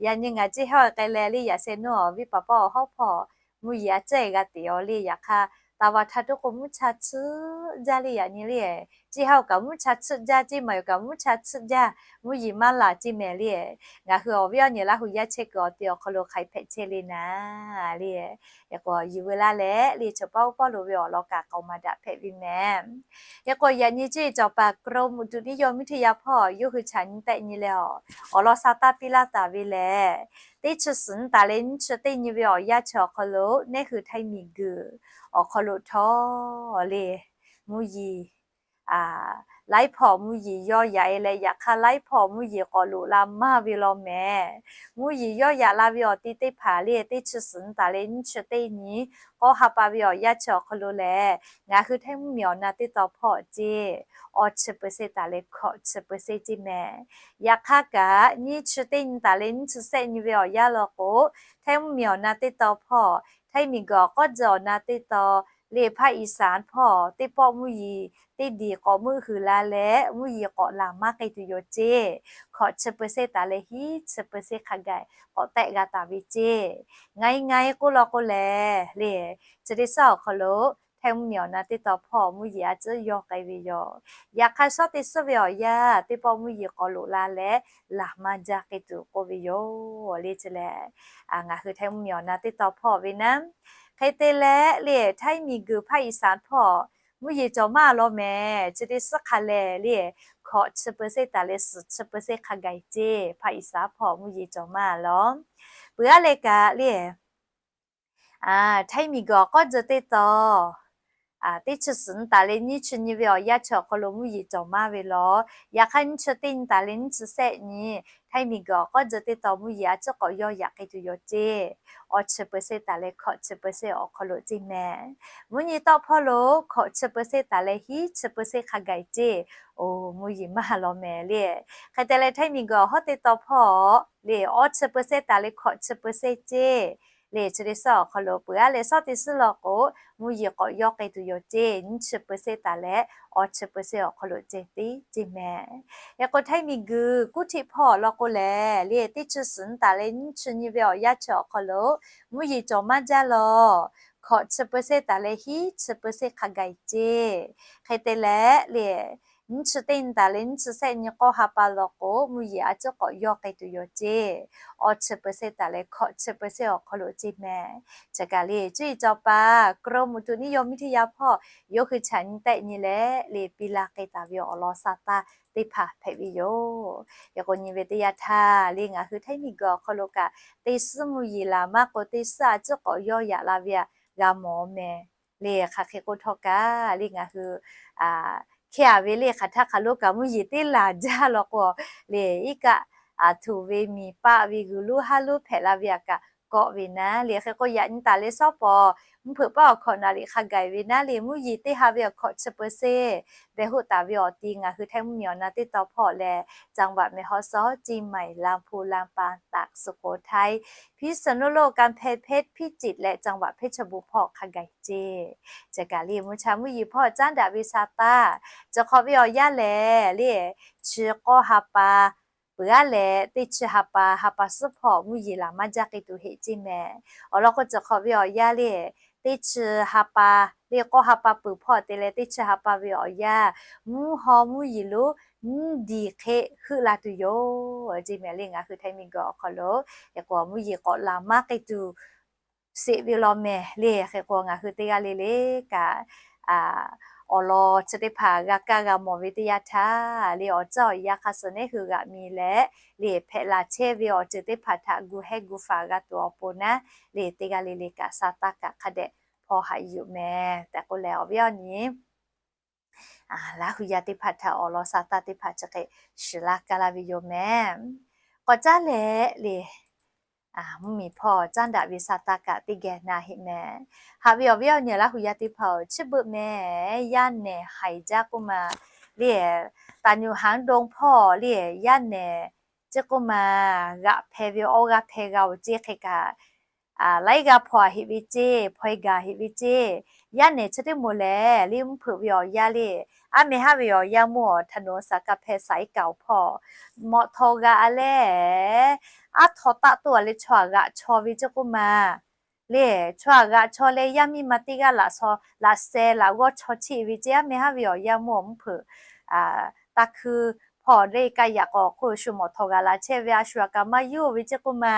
Yaꞈ nyi ngaˬ ceˇ hawˇ k'ai leh le yaꞈ sheh nuˇ awˬ viˉ paˍ pawˆ awˬ hawˉ hpawˇ mvuhˇ yeˬ a cehˇ g'a teꞈ aw le. Yaꞈ hk'aˇ taˍ vaˬ htaˇ tuˉ k'o mvuhˇ cha tsuhˇ tsuhˆ jaˇ le yaꞈ nyi le. Ceˇ ha oˬ kaꞈ mvuhˇ cha tsuhˆ jaˇ, ceˇ maˬ yoˬ kaꞈ mvuhˇ cha tsuhˆ jaˇ, mvuhˇ yeˬ maˇ laˬ ceˇ mehˍ le. Ngaˬ hui awˬ viˉ awˬ nyi Laˇ hu yaˇ chehˇ kuiˬ awˬ te awˬ hk'aw lo hk'ai hpehꞈ chehˇ le naˍ le. Hk'e k'o yuˬ veu laˇ leh le chaw paˉ oˇ pawˆ lo ve awˬ lawn kaꞈ k'aoˍ maˍ daꞈ hpehꞈ ve mehˍ. Hk'e k'o yaꞈ nyi ceˇ cawˬ paˍ กรมอุตุนิยมวิทยา hpawˇ yawˇ hui chaꞈ nyi tehˆ nyi leh awˬ lawn sa taˇ piˇ laˇ taˍ ve lehˬ, teˇ chi suhˍ nyi taˍ leh nyiˇ chi teˇ nyi ve awˬ yanˇ chi awˬ hk'aw lo neˉ hui Htaiˇ miˬguiˬ awˬ hk'aw lo htawˇ le mvuhˇ yeˬ laiˉ hpawˇ mvuhˇ yeˬ yawˇ yaꞈ e leh, yaꞈ hk'aˇ laiˉ hpawˇ mvuhˇ yeˬ k'awꞈ loꞈ la maˇ ve law mehˍ. Mvuhˇ yeˬ yawˇ yaꞈ la ve awˬ ti teˇ hpaˍ le teˇ chi suhˍ nyi taˍ leh nyiˇ chi teˇ nyi k'awˇ ha pa ve awˬ yanˇ chi awˬ hk'aw lo lehˬ, ngaˬ hui Htaiˇ mvuhˇmiˬ awˬ na teˇ tawn hpawˇ ceˇ awˇ chi เปอร์เซ็นต์ taˍ leh hkawꞈ chi เปอร์เซ็นต์ ceˇ mehˍ. Yaꞈ hk'aˇ kaꞈ nyiˇ chi teˇ nyi taˍ leh nyiˇ chi sehˆ nyi ve awˬ yanˇ law k'o, Htaiˇ mvuhˇmiˬ awˬ na teˇ tawn hpawˇ, Htaiˇ miˬguiˬ awˬ k'awˉ tcuh awˬ na teˇ tawn le ภาคอีสาน hpawˇ teˇ pawˆ mvuhˇ yeˬ teˇ diˬ k'awꞈ meuˆ huiˍ la leh mvuhˇ yeˬ k'awꞈ laˬ maˇ k'ai tuˬ yoˬ ceˇ. Hkawꞈ chi เปอร์เซ็นต์ taˍ leh hiˉ chi เปอร์เซ็นต์ hk'a gaˬ k'awꞈ tehˆ g'a taˍ ve ceˇ. Ngaˬ e ngaˬ e k'oˆ law k'o lehˬ le, chi teˇ suhˉ awˬ hk'aw lo Htaiˇ mvuhˇmiˬ awˬ na teˇ tawn hpawˇ mvuhˇ yeˬ a ciˉ yawˇ k'ai ve yoˬ. Yaꞈ hk'aˇ shawˉ teˇ suhˉ ve awˬ yanˇ teˇ pawˆ mvuhˇ yeˬ k'awꞈ loꞈ la leh laˬ maˇ jaˇ k'ai tuˬ k'oˆ ve yoˬ le. Chi lehˬ ngaˬ hui Htaiˇ mvuhˇmiˬ awˬ na teˇ tawn hpawˇ ve naˉ. Hk'e te leh le Htaiˇ miˬguiˬ ภาคอีสาน hpawˇ mvuhˇ yeˬ cawˬ maˇ law mehˍ. Chi teˇ suhˉ hk'a lehˬ le hkawꞈ chi เปอร์เซ็นต์ taˍ leh suhˍ chi เปอร์เซ็นต์ hk'a gaˬ ceˇ ภาคอีสาน hpawˇ mvuhˇ yeˬ cawˬ maˇ law. Peuˬ aˉ leh kaꞈ le Htaiˇ miˬguiˬ awˬ k'awˉ tcuh teˇ tawn teˇ chi suhˍ nyi taˍ leh nyiˇ chi nyi ve awˬ yanˇ chi awˬ hk'aw lo mvuhˇ yeˬ cawˬ maˇ ve law. Yaꞈ hk'aˇ nyiˇ chi teˇ nyi taˍ leh nyiˇ chi sehˆ nyi Htaiˇ miˬguiˬ awˬ k'awˉ tcuh teˇ tawn mvuhˇ yeˬ a ciˉ k'awꞈ yawˇ yaꞈ k'ai tuˬ yoˬ ceˇ. Awˇ chi เปอร์เซ็นต์ taˍ leh hkawꞈ chi เปอร์เซ็นต์ awˬ hk'aw lo ceˇ mehˍ. Mvuhˇ nyi tawˆ hpawˇ lo hkawꞈ chi เปอร์เซ็นต์ taˍ leh hiˉ chi เปอร์เซ็นต์ hk'a gaˬ ceˇ. Oˬ mvuhˇ yeˬ maˇ law mehˍ le. Hk'e te leh Htaiˇ miˬguiˬ awˬ hawˉ teˇ tawn hpawˇ le awˇ chi เปอร์เซ็นต์ taˍ leh hkawꞈ chi เปอร์เซ็นต์ ceˇ. Le chi teˇ suhˉ awˬ hk'aw lo peuˬ aˉ leh shawˉ teˇ suhˉ law k'o mvuhˇ yeˬ k'awꞈ yawˇ k'ai tuˬ yoˬ ceˇ. Nyiˇ chi เปอร์เซ็นต์ taˍ leh awˇ chi เปอร์เซ็นต์ awˬ hk'aw lo ceˇ teˇ ceˇ mehˍ. Hk'e k'o Htaiˇ miˬguiˬ kuˇ htiˆ hpawˇ law k'o lehˬ le teˇ chi suhˍ nyi taˍ leh nyiˇ chi nyi ve awˬ yanˇ chi awˬ hk'aw lo mvuhˇ yeˬ cawˬ maˇ jaˇ law. Hkawꞈ chi เปอร์เซ็นต์ taˍ leh hiˉ chi เปอร์เซ็นต์ hk'a gaˬ ceˇ. Hk'e te leh le nyiˇ chi teˇ nyi taˍ leh nyiˇ chi sehˆ nyi k'awˇ ha pa law k'o mvuhˇ yeˬ a ciˉ k'awꞈ yawˇ k'ai tuˬ yoˬ ceˇ. Awˇ chi เปอร์เซ็นต์ taˍ leh hkawꞈ chi เปอร์เซ็นต์ awˬ hk'aw lo ceˇ mehˍ. Chi kaꞈ le cuˇ yiˍ cawˬ paˍ กรมอุตุนิยมวิทยา hpawˇ yawˇ hui chaꞈ nyi tehˆ nyi leh le piˇ laˇ k'ai taˍ ve awˬ lawn sa taˇ teˇ hpaˍ hpehꞈ ve yoˬ. Hk'e k'o nyi ve teˇ yanˇ htaˇ le ngaˬ hui Htaiˇ miˬguiˬ awˬ hk'aw lo kaꞈ teˇ suhˉ mvuhˇ yeˬ laˬ maˇ k'o teˇ suhˉ a ciˉ k'awꞈ yawˇ yaꞈ la ve aꞈ g'a mawˬ mehˍ. Le hk'aˬ hk'e k'oˆ htawˇ kaꞈ le ngaˬ hui hkeh a ve le hk'aˬ htaˇ hk'aˬ lo kaꞈ mvuhˇ yeˬ teˇ laˬ jaˇ law k'o le iˉ kaˆ tuˬ ve miˬ paˆ ve g'uiˬ lonˉ haˉ lonˉ hpehꞈ la ve aꞈ kaꞈ kawˆ ve naˉ le. Hk'e k'o yaꞈ nyi taˍ leh shawˉ pawˍ mvuhˇ hpeuꞈ paˆ awˬ hkawꞈ naˍ riˍ hk'a gaˬ ve naˉ le mvuhˇ yeˬ teˇ ha ve awˬ hkawꞈ chi เปอร์เซ็นต์ beh hoˆ taˍ ve awˬ ti ngaˬ hui Htaiˇ mvuhˇmiˬ awˬ na teˇ tawn hpawˇ leh จังหวัดแม่ฮ่องสอน เชียงใหม่ ลำพูน ลำปาง ตาก สุโขทัย พิษณุโลก กำแพงเพชร พิจิตร leh จังหวัดเพชรบูรณ์ hpawˇ hk'a gaˬ ceˇ. Chi kaꞈ le mvuhˇ cha mvuhˇ yeˬ hpawˇ caˉ daꞈ ve sa taˇ. Chi hk'awꞈ ve awˬ yanˇ lehˬ le chi k'awˇ ha pa peuˬ aˉ leh teˇ chi ha pa ha pa suhˉ hpawˇ mvuhˇ yeˬ laˬ maˇ jaˇ k'ai tuˬ heˆ ceˇ mehˍ. Awˬ lawn k'o chi hk'awꞈ ve awˬ yanˇ le teˇ chi ha pa le k'awˇ ha pa peuˬ hpawˇ te leh teˇ chi ha pa ve awˬ yanˇ mvuhˇ haw mvuhˇ yeˬ lonˉ nyiˇ diˬ hk'e heuˆ la tuˬ yoˬ ceˇ mehˍ le ngaˬ hui Htaiˇ miˬguiˬ awˬ hk'aw lo. Hk'e k'o mvuhˇ yeˬ k'awꞈ laˬ maˇ k'ai tuˬ sheˍ ve law mehˍ le. Hk'e k'o ngaˬ hui teˇ g'aˇ le le kaꞈ awˬ lawn chi teˇ hpaˍ g'a kaˇ g'a mawˬ ve teˇ yanˇ htaˇ le awˬ ceuˬ awˬ yanˇ hk'a suh neˉ hui g'aꞈ mi leh le hpehꞈ laˬ chehˇ ve awˬ ceuˬ teˇ hpaˍ htaꞈ gu hehˉ gu faˍ g'a tuˬ awˬ pon naˉ le teˇ g'aˇ le le kaꞈ sa taˇ kaꞈ hk'a dehꞈ hpaw haꞈ yuˬ mehˍ tehꞈ k'oˆ leh awˬ viˉ awˬ nyi Laˇ hu yaˇ teˇ hpaˍ htaꞈ awˬ lawn sa taˇ teˇ hpaˍ chi hk'e shiˍ laˇ kaˇ laˇ ve yoˬ mehˍ. K'awꞈ caˉ leh le mvuhˇmiˬ hpawˇ caˉ daꞈ ve sa taˇ kaꞈ teˇ geh na heˆ mehˍ. Haꞈ ve awˬ viˉ awˬ nyi Laˇ hu yaˇ teˇ hpaˍ-oˬ, chi beuꞈ mehˍ yaˇ nehˬ haiˬ jaˇ k'oˆ ma le, ตำบลหางดง hpawˇ le yaˇ nehˬ ceˇ k'oˆ ma, g'aꞈ hpeh ve awˇ g'aˇ hpeh g'a-oˬ ceˇ hk'e kaꞈ laiˉ g'aˇ hpaw heˆ ve ceˇ, hpaw-e gaˬ heˆ ve ceˇ. Yaˇ nehˬ chi teˇ moˍ lehˬ le mvuhˇ hpeuꞈ ve awˬ yanˇ le, aˉ mehˍ haˉ ve awˬ yanˇ mvuhˇ awˬ ถนนสายกำแพง สายเก่า hpawˇ มอเตอร์ g'a a leh aˉ htaw taˆ toˆ a leh chaw aꞈ g'aꞈ chaw ve ceˇ k'oˆ ma. le, chaw htaꞈ g'aꞈ chaw leh yaˇ miˇ ma teˇ g'aˇ laꞈ sheh laꞈ g'awˇ chaw cheˆ ve ceˇ. Aˉ meh haˉ ve awˬ yanˇ mawˇ mvuhˇ hpeuꞈ taˇ hkuiˇ hpawˇ le kaˇ yaꞈ k'aw hk'oˆ shu mawˬ htawnˍ g'a laˬ chehˇ ve a shu aꞈ kaꞈ maˇ yawˇ ve ceˇ k'oˆ ma,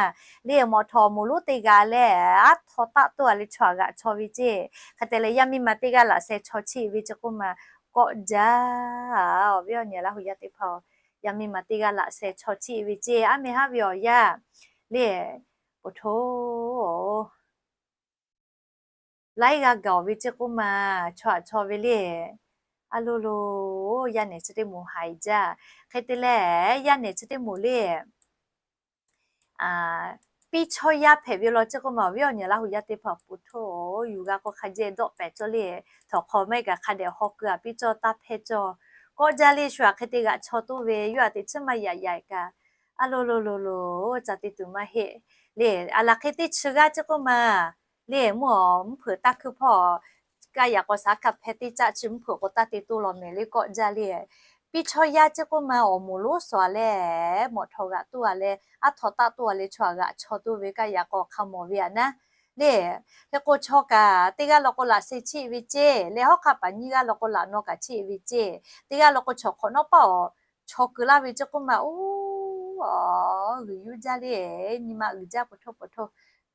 le mawˬ htawnˍ awˬ moˍ lonˉ teˇ g'aˇ leh aˉ htaw taˆ toˆ a leh chaw htaꞈ g'aꞈ chaw ve ceˇ. Hk'e te leh yaˇ miˇ ma teˇ g'aˇ laꞈ sheh chaw cheˆ ve ceˇ k'oˆ ma, kawˆ jaˇ. Awˬ viˉ awˬ nyi Laˇ hu yaˇ teˇ hpaˍ-oˬ, yaˇ miˇ ma teˇ g'aˇ laꞈ sheh chaw cheˆ ve ceˇ. Aˉ meh haˉ ve awˬ yanˇ le, poˬ hto laiˉ g'aˇ gaˬ ve ceˇ k'oˆ ma, chaw htaꞈ chaw ve le. A lo lo, yaˇ nehˬ chi teˇ moˍ haiˬ jaˇ. Hk'e te leh yaˇ nehˬ chi teˇ moˍ le, piˇ chawˇ yaˇ hpehꞈ ve law ceˇ k'oˆ ma, awˬ viˉ awˬ nyi Laˇ hu yaˇ teˇ hpaˍ poˬ hto, yuˬ g'a k'o hk'a jehˇ dawˆ pehˍ cawˇ le. Htawnˍ hk'aw maˇ heˆ kaꞈ hk'a dehꞈ haw keu a piˇ cawˇ taˇ hpehˇ cawˇ. Kawˆ jaˇ le, shu aꞈ hk'e te g'aꞈ chaw toˇ ve, yawˇ aꞈ teꞈ chiˉ maˇ yaꞈ yaꞈ kaꞈ, a lo lo lo lo, ca te tuˬ maˇ heˆ le. Aˬ laˬ hk'e teˇ chi g'aˇ ceˇ k'oˆ ma le, mvuhˇ awˬ mvuhˇ hpeuꞈ taˇ hkuiˇ hpawˇ kaˇ yaꞈ k'aw shaˉ hkanˇ hpehˇ teˇ caˆ chi mvuhˇ hpeuꞈ k'o taˇ te toˇ law mehˍ le, kawˆ jaˇ le. Piˇ chawˇ yaˇ ceˇ k'oˆ ma, awˬ moˍ lonˉ suhˍ a leh mawˬ htawnˍ g'aꞈ toˇ a leh aˉ htaw taˆ toˇ a leh chaw htaꞈ g'aꞈ chaw toˇ ve kaˇ yaꞈ k'aw hk'a mawˬ ve aꞈ naˉ le. Hk'e k'o chaw kaꞈ teˇ g'aˇ law k'o laꞈ sheh cheˆ ve ceˇ leh hawˉ hk'aˆ paˍ nyiˇ g'aˇ law k'o laꞈ naw kaꞈ cheˆ ve ceˇ. Teˇ g'aˇ law k'o chaw hk'awꞈ nawˉ paˆ awˬ chaw keu laˇ ve ceˇ k'oˆ ma, oˬ, g'uiˬ yuˇ jaˇ le, nyi ma g'uiˬ jaˇ poˬ htoˇ poˬ htoˇ.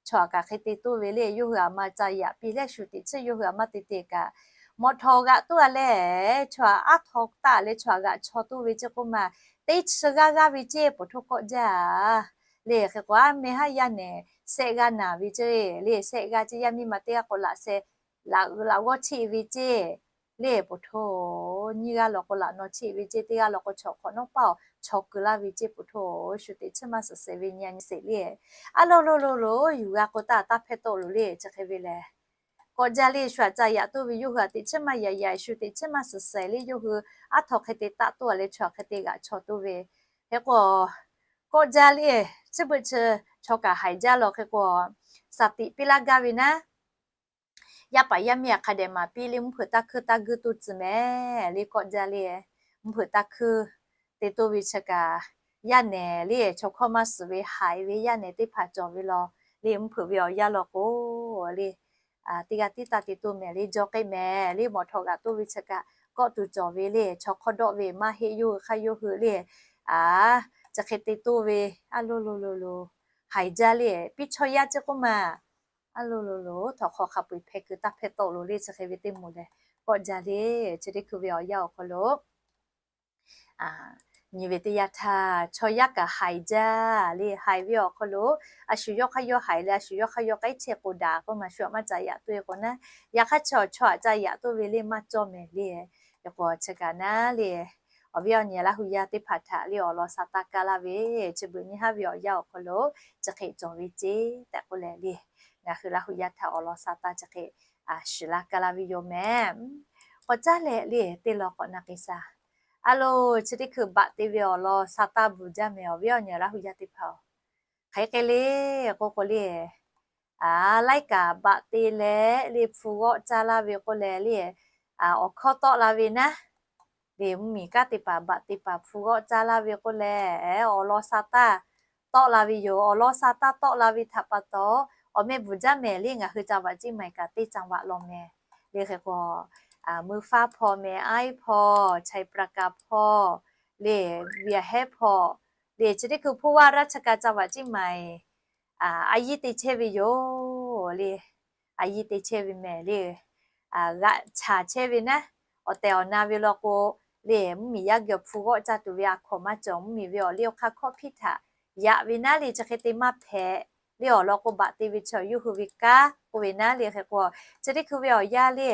Chaw htaꞈ kaꞈ hk'e te toˇ ve le, yawˇ hui aꞈ ma ca yaꞈ piˇ leh shu teꞈ chiˉ yawˇ hui aꞈ maˇ te te kaꞈ, mawˬ htawnˍ g'aꞈ toˇ a leh chaw htaꞈ aˉ htaw taˆ leh chaw htaꞈ g'aꞈ chaw toˇ ve ceˇ k'oˆ ma, teˇ chi g'aˇ g'aˇ ve ceˇ poˬ htoˇ kawˆ jaˇ le. Hk'e k'o aˉ meh haˉ yaˇ nehˬ shehˆ g'aˇ naˬ ve ceˇ le, shehˆ g'aˇ ceˇ yaˇ miˇ ma teˇ g'aˇ k'o laꞈ sheh laꞈ g'awˇ cheˆ ve ceˇ le, poˬ htoˇ nyiˇ g'aˇ law k'o laꞈ naw cheˆ ve ceˇ, teˇ g'aˇ law k'o chaw hk'awꞈ nawˉ paˆ awˬ chaw keu laˇ ve ceˇ poˬ htoˇ shu teꞈ chiˉ maˇ suhˍ suhˍ ve nyi a nyi sheˍ le. A lo lo lo lo, yuˬ g'a k'o taˇ taˇ hpehˇ tawˆ loˬ le, chi hk'e ve lehˬ kawˆ jaˇ le, shu aꞈ ca yaꞈ toˇ ve yawˇ hui aꞈ teꞈ chiˉ maˇ yaꞈ yaꞈ, shu teꞈ chiˉ maˇ suhˍ suhˍ le, yawˇ hui aˉ htaw hk'e te taˆ toˇ a leh chaw hk'e te g'aꞈ chaw toˇ ve. Hk'e k'o kawˆ jaˇ le, chi beuꞈ chi chaw kaꞈ haiˬ jaˇ law hk'e k'o, shaˍ tiꞈ piˇ laˇ gaˇ ve naˉ, yaˇ paˍ yaˇ miˇ aꞈ hk'a dehꞈ maˍ piˇ le, mvuhˇ hpeuꞈ taˇ hkuiˇ taˇ guiˇ toˇ tcuh mehˍ le, kawˆ jaˇ le. Mvuhˇ hpeuꞈ taˇ hkuiˇ te toˇ ve chi kaꞈ, yaˇ nehˬ le chaw hkawˇ maˇ suhˍ ve haiˬ ve yaˇ nehˬ teˇ hpaˍ cawˬ ve law le, mvuhˇ hpeuꞈ ve awˬ yanˇ law k'o le, teˇ g'aˇ tiˉ taˇ te toˇ mehˍ le, jaw k'ai mehˍ le, mawˬ htawnˍ g'aꞈ toˇ ve chi kaꞈ kawˆ tuˬ cawˬ ve le, chaw hk'awˇ dawˆ ve maˇ heˆ, yawˇ hui hk'aˇ yawˇ hui le, a, chi hk'e te toˇ ve, a lo lo lo lo, haiˬ jaˇ le, piˇ chawˇ yaˇ ceˇ k'oˆ ma, a lo lo lo, htawnˍ hk'aw hk'a peu-eˬ hpehˇ keu taˇ hpehˇ tawˆ loˬ le, chi hk'e ve teˇ moˍ lehˬ kawˆ jaˇ le. Chi teˇ hkui ve awˬ yanˇ awˬ hk'aw lo nyi ve teˇ yanˇ htaˇ, chaw yaˇ kaꞈ haiˬ jaˇ le, haiˬ ve awˬ hk'aw lo, a shu yawˇ hk'aˇ yawˇ haiˬ leh a shu yawˇ hk'aˇ yawˇ k'ai chehˇ k'o daꞈ k'oˆ ma, shu aꞈ maˇ ca yaꞈ toˇ ve k'o naˉ, yaꞈ hk'aˇ chi chaw aꞈ ca yaꞈ toˇ ve le maˇ cawˇ mehˍ le. Hk'e k'o chi kaꞈ naˉ le, awˬ viˉ awˬ nyi Laˇ hu yaˇ teˇ hpaˍ htaꞈ le awˬ lawn sa taˇ kaˇ laˇ ve, chi beuꞈ nyi haˉ ve awˬ yanˇ awˬ hk'aw lo chi hk'e cawˬ ve ceˇ tehꞈ k'oˆ leh le, ngaˬ hui Laˇ hu yaˇ htaꞈ awˬ lawn sa taˇ chi hk'e shiˍ laˇ kaˇ laˇ ve yoˬ mehˍ. K'awꞈ caˉ leh le teˇ lawn k'awꞈ na k'ai shaˍ. A lo, chi teˇ hkui baꞈ te ve awˬ lawn sa taˇ bvuhˬ jaˇ mehˍ, awˬ viˉ awˬ nyi Laˇ hu yaˇ teˇ hpaˍ-oˬ. Hk'aˬ hk'e le k'oˆ k'o le, laiˉ kaꞈ baꞈ te leh le hpu g'awˆ caˇ laˇ ve k'oˆ leh le, awˬ hkawˇ tawˆ la ve naˉ, le mvuhˇmiˬ kanˉ te paˍ baꞈ te paˍ hpu g'awˆ caˇ laˇ ve k'oˆ leh, awˬ lawn sa taˇ tawˆ la ve yoˬ. Awˬ lawn sa taˇ tawˆ la ve htaꞈ pa taw, awˬ meh bvuhˬ jaˇ mehˍ le, ngaˬ hui จังหวัดเชียงใหม่ kaꞈ teˇ จังหวัด law mehˍ. Le hk'e k'o, Muˇ faˉ hpawˇ, Meh aiˉ hpawˇ, Chai Prakarn hpawˇ, le Viav hehˉ hpawˇ, le chi teˇ hkui ผู้ว่าราชการจังหวัดเชียงใหม่ a yiˇ te chehˇ ve yoˬ le. A yiˇ te chehˇ ve mehˍ le, g'aꞈ chaˍ chehˇ ve naˉ, awˬ tehˬ awˬ na ve law k'o, le mvuhˇmiˬ yaˇ geh awˬ hpu g'awˆ caˇ tuˬ ve a hkawnˍ maˇ cawˬ, mvuhˇmiˬ ve awˬ liˇ awˬ hk'aˇ hkawˇ hpiˇ htaꞈ yaꞈ ve naˉ le, chi hk'e te maˇ hpehꞈ le. Awˬ lawn k'o baꞈ te ve chi yawˇ hui ve kanˉ k'oˆ ve naˉ le. Hk'e k'o chi teˇ hkui ve awˬ yanˇ le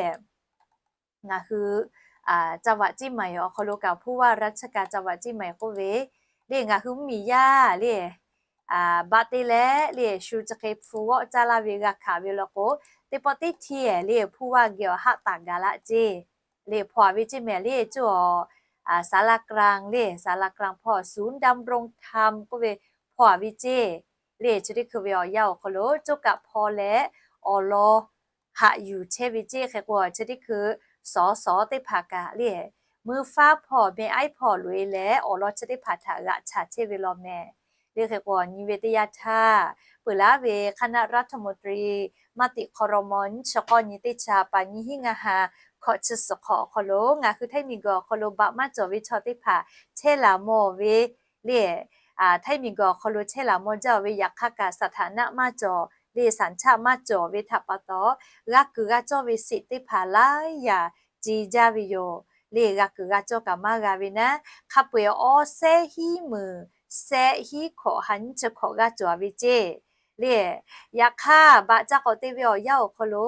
ngaˬ hui จังหวัดเชียงใหม่ awˬ hk'aw lo kaꞈ ผู้ว่าราชการจังหวัดเชียงใหม่ k'oˆ ve le, ngaˬ hui mvuhˇmiˬ yaˇ le baꞈ te leh le shu chi hk'e hpu g'awˆ caˇ laˇ ve g'a hkanˍ ve law k'o, teˇ pawˆ teˇ htiˇ le ผู้ว่า geh awˬ haˆ taˍ gaˬ laˇ ceˇ. Le hpawˇ a ve ceˇ mehˍ le, cuˇ awˬ ศาลากลาง le ศาลากลาง hpawˇ ศูนย์ดำรงธรรม k'oˆ ve hpawˇ a ve ceˇ. Le chi teˇ hkui ve awˬ yanˇ awˬ hk'aw lo coˇ kaꞈ hpawˇ leh awˬ lawn haꞈ yuˬ chehˇ ve ceˇ. Hk'e k'o chi teˇ hkui สส teˇ hpaˍ kaꞈ le, Muˇ faˉ hpawˇ, Meh aiˉ hpawˇ loꞈ-e leh awˬ lawn chi teˇ hpaˍ htaꞈ g'aꞈ chaˍ chehˇ ve law mehˍ. Le hk'e k'o, nyi ve teˇ yanˇ htaˇ, peuˬ laˇ ve คณะรัฐมนตรี maˇ tiꞈ ครม. nyiˇ chi k'awˇ nyi teˇ cha paˍ nyiˇ hinˉ ngaˇ ha hkawꞈ chi suhˍ hk'awꞈ awˬ hk'aw lo ngaˬ hui Htaiˇ miˬguiˬ awˬ hk'aw lo baꞈ maˇ cawˬ ve chaw teˇ hpaˍ chehˇ laˬ mawˬ ve le. Htaiˇ miˬguiˬ awˬ hk'aw lo chehˇ laˬ mawˬ jaˇ ve yaꞈ hk'aˇ kaꞈ สถานะ maˇ cawˬ le, สัญชาติ maˇ cawˬ ve htaꞈ pa taw, g'a kuiˬ g'a cawˇ ve sheˍ teˇ hpaˍ laiˉ yaꞈ ce jaˇ ve yoˬ. Le g'a kuiˬ g'a cawˇ kaꞈ maˇ g'a ve naˉ, hk'a peu-eˬ awˇ shehˆ hinˉ meuˍ shehˆ hinˉ hkawꞈ ha nyiˇ chi hkawꞈ g'aˇ cawˬ ve ceˇ. Le yaꞈ hk'aˇ, baꞈ ca k'awꞈ te ve awˬ yanˇ awˬ hk'aw lo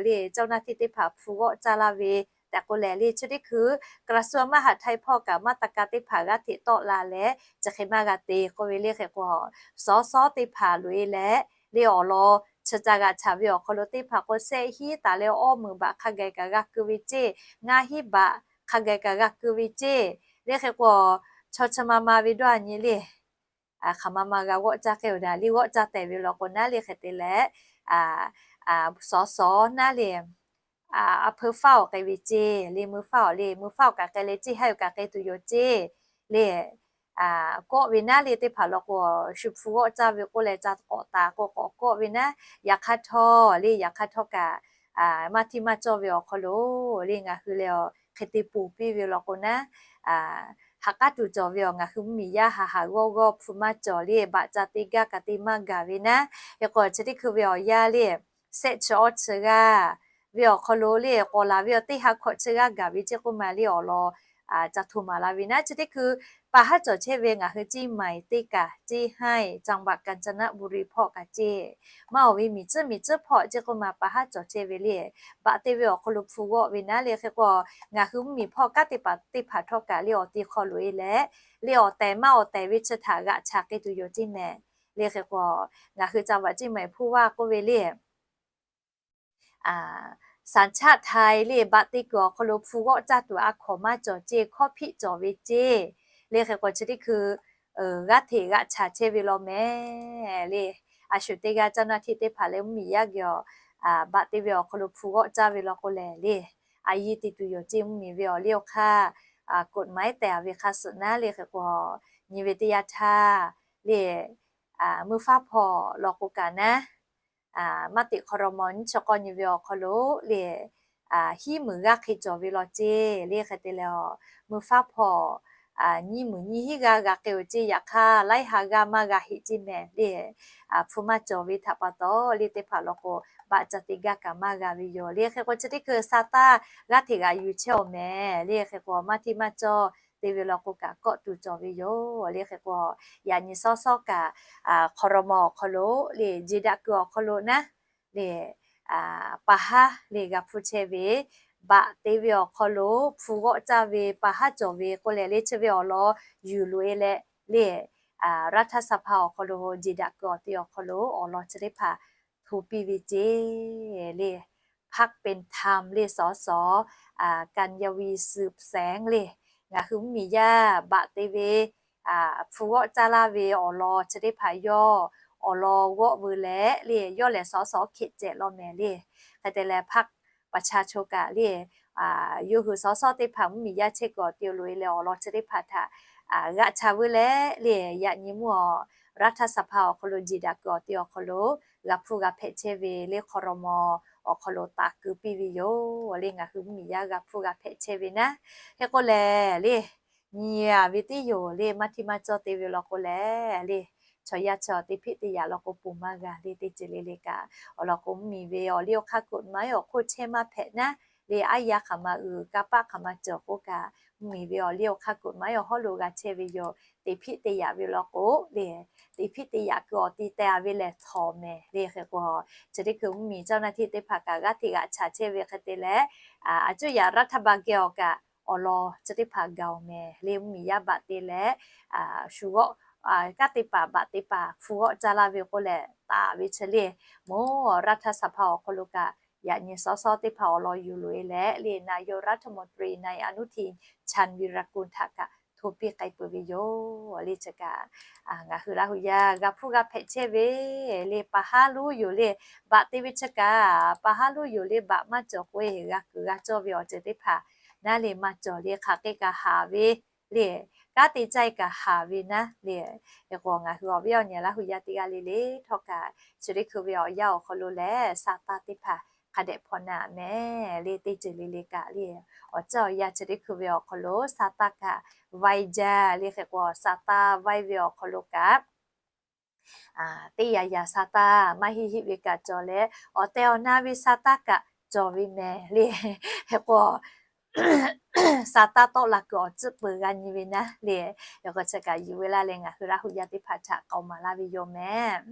le เจ้าหน้าที่ teˇ hpaˍ hpu g'awˆ caˇ laˇ ve tehꞈ k'oˆ leh le, chi teˇ hkui กระทรวงมหาดไทย hpawˇ kaꞈ maˇ taˇ ka teˇ hpaˍ g'aˇ hteꞈ tawˆ la leh chi hk'e maˇ g'a te k'oˆ ve le. Hk'e k'o, sawˉ sawˉ teˇ hpaˍ loꞈ-e leh le awˬ lawn chi ca g'aꞈ chaˍ ve awˬ hk'aw lo teˇ hpaˍ k'o shehˆ hinˉ taˍ leh awˇ meuˍ baꞈ hk'a gaˬ kaꞈ g'a keu ve ceˇ, ngaˇ hinˉ baꞈ hk'a gaˬ kaꞈ g'a keu ve ceˇ. Le hk'e k'o, chaw chi ma ma ve dawˇ a nyi le hk'aˬ ma ma g'a g'awˆ caˇ k'ai-oˬ daꞈ le, g'awˆ caˇ tehꞈ ve law k'o naˉ le hk'e te leh, sawˉ sawˉ naˉ le, a hpeu faˉ awˬ k'ai ve ceˇ le, mui faˉ awˬ le, mui faˉ awˬ kaꞈ k'ai leh ceˇ, haiˉ awˬ kaꞈ k'ai tuˬ yoˬ ceˇ le. Kawˆ ve naˉ le teˇ hpaˍ law k'o, shu hpu g'awˆ caˇ ve k'oˆ leh ca k'awꞈ taˍ k'o k'awꞈ kawˆ ve naˉ, yaꞈ hk'aˇ htawˇ le, yaꞈ hk'aˇ htawˇ kaꞈ maˇ hteˇ maˇ cawˇ ve awˬ hk'aw lo le ngaˬ hui leh hk'e te ponˬ piˇ ve law k'o naˉ, ha k'aˉ tuˬ cawˬ ve awˬ ngaˬ hui mvuhˇmiˬ yaˇ haˍ haˍ g'awˇ g'awˇ hpu maˇ cawˬ le, baꞈ ca te gaˇ kaꞈ te maˇ gaˬ ve naˉ. Hk'e k'o, chi teˇ hkui ve awˬ yanˇ le, shehˆ chi awˇ chi g'aˇ ve awˬ hk'aw lo le k'awꞈ laˬ ve awˬ teˇ ha hkawꞈ chi g'aˇ gaˬ ve ceˇ k'oˆ ma le awˬ lawn ca hto maˍ la ve naˉ. Chi teˇ hkui pa haˉ cawˬ chehˇ ve ngaˬ hui เชียงใหม่ teˇ kaꞈ ceˇ, haiˉ จังหวัดกาญจนบุรี hpawˇ kaꞈ ceˇ, maˇ awˬ ve miˬ cuˉ miˬ cuˉ hpawˇ ceˇ k'oˆ ma pa haˉ cawˬ chehˇ ve le, baꞈ te ve awˬ hk'aw lo hpu g'awˆ ve naˉ le. Hk'e k'o, ngaˬ hui mvuhˇmiˬ hpawˇ kanˉ teˇ hpaˍ teˇ hpaˍ htawˇ kaꞈ le awˬ te hk'aw loꞈ-e leh le awˬ tehˬ maˇ awˬ tehˬ ve chi htaꞈ g'aꞈ chaˍ k'ai tuˬ yoˬ ceˇ mehˍ. Le hk'e k'o, ngaˬ hui จังหวัดเชียงใหม่ hpu vaˇ k'oˆ ve le สัญชาติไทย le baꞈ te kuiˬ awˬ hk'aw lo hpu g'awˆ caˇ tuˬ a hkawˍ maˇ cawˬ ceˇ, hkawˇ hpiˆ cawˬ ve ceˇ. Le hk'e k'o, chi teˇ hkui g'aˇ hteꞈ g'aꞈ chaˍ chehˇ ve law mehˍ le. A shu teˇ g'aˇ เจ้าหน้าที่ teˇ hpaˍ leh mvuhˇmiˬ yaˇ geh awˬ baꞈ te ve awˬ hk'aw lo hpu g'awˆ caˇ ve law k'o lehˬ le, a yiˇ te tuˬ yoˬ ceˇ. Mvuhˇmiˬ ve awˬ liˇ awˬ hk'aˇ กฎหมาย tehꞈ ve hk'a suhˍ naˉ le hk'e k'o, nyi ve teˇ yanˇ htaˇ le, mui faˉ hpawˇ law k'o kaꞈ naˉ, maˇ tiꞈ ครม. nyiˇ chi k'awˇ nyi ve awˬ hk'aw lo le, hiˉ meuˍ g'aˇ hk'e cawˬ ve law ceˇ le. Hk'e te leh, mui faˉ hpawˇ nyiˇ meuˍ nyiˇ hinˉ g'aˇ g'a k'ai-oˬ ceˇ. Yaꞈ hk'aˇ, laiˉ ha g'aˇ maˇ g'a heˆ ceˇ mehˍ le. Hpu maˇ cawˬ ve htaꞈ pa taw le teˇ hpaˍ law k'o, baꞈ ca te gaˇ kaꞈ maˇ g'a ve yoˬ le. Hk'e k'o, chi teˇ hkui sa taˇ g'aˇ hteꞈ g'aꞈ yuˬ chehˇ-oˬ mehˍ le. Hk'e k'o, maˇ hteˇ maˇ cawˇ te ve law k'o kaꞈ kawˆ tuˬ cawˬ ve yoˬ le. Hk'e k'o, yaꞈ nyi sawˉ sawˉ kaꞈ ครม. awˬ hk'aw lo le, jeˬ daꞈ kuiˬ awˬ hk'aw lo naˉ le, pa haˉ le g'a hpuˇ chehˇ ve, baꞈ te ve awˬ hk'aw lo hpu g'awˆ caˇ ve pa haˉ cawˬ ve k'oˆ leh le, chi ve awˬ lawn yuˬ loꞈ-e leh le, รัฐสภา awˬ hk'aw lo jeˬ daꞈ kuiˬ awˬ te awˬ hk'aw lo awˬ lawn chi teˇ hpaˍ hto piˇ ve ceˇ le. พรรคเป็นธรรม le sawˉ sawˉ, กัญญาวี สืบแสง le, ngaˬ hui mvuhˇmiˬ yaˇ baꞈ te ve hpu g'awˆ caˇ laˇ ve awˬ lawn chi teˇ hpaˍ yawˇ awˬ lawn g'awˆ veu leh le, yawˇ lehˬ sawˉ sawˉ hkeꞈ cehˬ law mehˍ le. Hk'e te leh, พรรคประชาชน kaꞈ le, yawˇ hui sawˉ sawˉ teˇ hpaˍ mvuhˇmiˬ yaˇ chehˇ kuiˬ awˬ te loꞈ-e leh awˬ lawn chi teˇ hpaˍ htaꞈ g'aꞈ chaˍ veu leh le, yaꞈ nyi mvuhˇ awˬ รัฐสภา awˬ hk'aw lo jeˬ daꞈ kuiˬ awˬ te awˬ hk'aw lo g'a hpuˇ g'a hpehꞈ chehˇ ve le ครม. awˬ hk'aw lo taˍ keu piˇ ve yoˬ le. Ngaˬ hui mvuhˇmiˬ yaˇ g'a hpuˇ g'a hpehꞈ chehˇ ve naˉ. Hk'e k'o lehˬ le, nyi a ve teˇ yoˬ le, maˇ hteˇ maˇ cawˇ te ve law k'o lehˬ le, chaw yaˇ chaw te hpiˆ te yaꞈ law k'o ponˬ maˇ g'a le. Teˇ ceuˬ le le kaꞈ awˬ lawn k'o, mvuhˇmiˬ ve awˬ liˇ awˬ hk'aˇ กฎหมาย awˬ hk'oˆ chehˇ maˇ hpehꞈ naˉ le, aˉ yaˇ hk'aˬ ma uiˍ, kanˇ paˆ hk'aˬ ma cawˬ k'oˆ kaꞈ, mvuhˇmiˬ ve awˬ liˇ awˬ hk'aˇ กฎหมาย awˬ hawˉ lo g'a chehˇ ve yoˬ. Te hpiˆ te yaꞈ ve law k'o le, te hpiˆ te yaꞈ kuiˬ awˬ ti teh a ve lehˬ htawnˍ mehˍ le. Hk'e k'o, chi teˇ hkui mvuhˇmiˬ เจ้าหน้าที่ teˇ hpaˍ kaꞈ g'aˇ hteꞈ g'aꞈ chaˍ chehˇ ve hk'e te leh, a cuˇ yaꞈ รัฐบาล geh awˬ kaꞈ awˬ lawn chi teˇ hpaˍ gaˬ-oˬ mehˍ le. Mvuhˇmiˬ yaˇ baꞈ te leh, shu g'awˆ, kanˉ te paˍ baꞈ te paˍ hpu g'awˆ caˇ laˇ ve k'oˆ leh taˍ ve chi le, mvuhˇ รัฐสภา awˬ hk'aw lo kaꞈ yaꞈ nyi sawˉ sawˉ teˇ hpaˍ awˬ lawn yuˬ loꞈ-e leh le, นายกรัฐมนตรี นายอนุทิน ชาญวีรกูล htaꞈ kaꞈ hto piˇ k'ai peuˬ ve yoˬ le. Chi kaꞈ ngaˬ hui Laˇ hu yaˇ g'a hpuˇ g'a hpehꞈ chehˇ ve le, pa haˉ lonˉ yoˬ le. Baꞈ te ve chi kaꞈ pa haˉ lonˉ yoˬ le. Baꞈ maˇ cawˬ k'o-e, g'a kuiˬ g'a cawˇ ve awˬ ceuˬ teˇ hpaˍ naˉ le maˇ cawˬ le. Hk'aˬ hk'e kaꞈ haˍ ve le, kanˉ te caˇ e kaꞈ haˍ ve naˉ le. Hk'e k'o ngaˬ hui awˬ viˉ awˬ nyi Laˇ hu yaˇ teˇ g'aˇ le le htawˇ kaꞈ, chi teˇ hkui ve awˬ yanˇ awˬ hk'aw lo lehˬ sa taˇ teˇ hpaˍ hk'a dehꞈ hpaw na mehˍ le. Teˇ ceuˬ le le kaꞈ le, awˬ ceuˬ awˬ yanˇ chi teˇ hkui ve awˬ hk'aw lo sa taˇ kaꞈ vaiˇ jaˇ le. Hk'e k'o sa taˇ vaiˇ ve awˬ hk'aw lo kaꞈ teˇ yaꞈ yaꞈ sa taˇ maˇ heˆ heˆ ve kaꞈ cawˬ leh, awˬ tehˬ awˬ na ve sa taˇ kaꞈ cawˬ ve mehˍ le. Hk'e k'o sa taˇ tawˆ la kuiˬ awˬ ceuˬ peuˬ g'a nyi ve naˉ le. Hk'e k'o chi kaꞈ yuˬ ve laˇ leh ngaˬ hui Laˇ hu yaˇ teˇ hpaˍ htaꞈ k'aoˍ maˍ laˇ ve yoˬ mehˍ.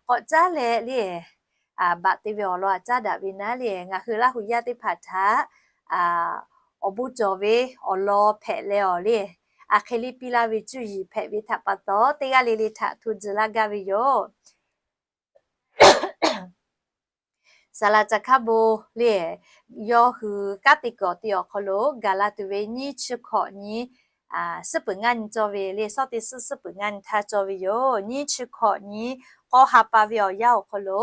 K'awꞈ caˉ leh le, baꞈ te ve awˬ lawn aꞈ caˉ daꞈ ve naˉ le, ngaˬ hui Laˇ hu yaˇ teˇ hpaˍ htaꞈ awˬ bon cawˬ ve awˬ lawn hpehꞈ leh awˬ le, a hk'e le piˇ laˇ ve cuˇ yiˍ hpehꞈ ve htaꞈ pa taw, teˇ g'aˇ le le htaꞈ hto tcuh laˇ gaˇ ve yoˬ. Saˍ laꞈ caˬ hkaˉ bon le, yawˇ hui kanˉ te kuiˬ awˬ ti awˬ hk'aw lo gaˬ la tuˬ ve nyiˇ chi hkawꞈ nyi suhˉ peuˬ ngaˇ nyi cawˇ ve le, suhˉ teˇ suhˉ suhˉ peuˬ ngaˇ nyi htaˇ cawˇ ve yoˬ. Nyiˇ chi hkawꞈ nyi k'awˇ ha pa ve awˬ yanˇ awˬ hk'aw lo,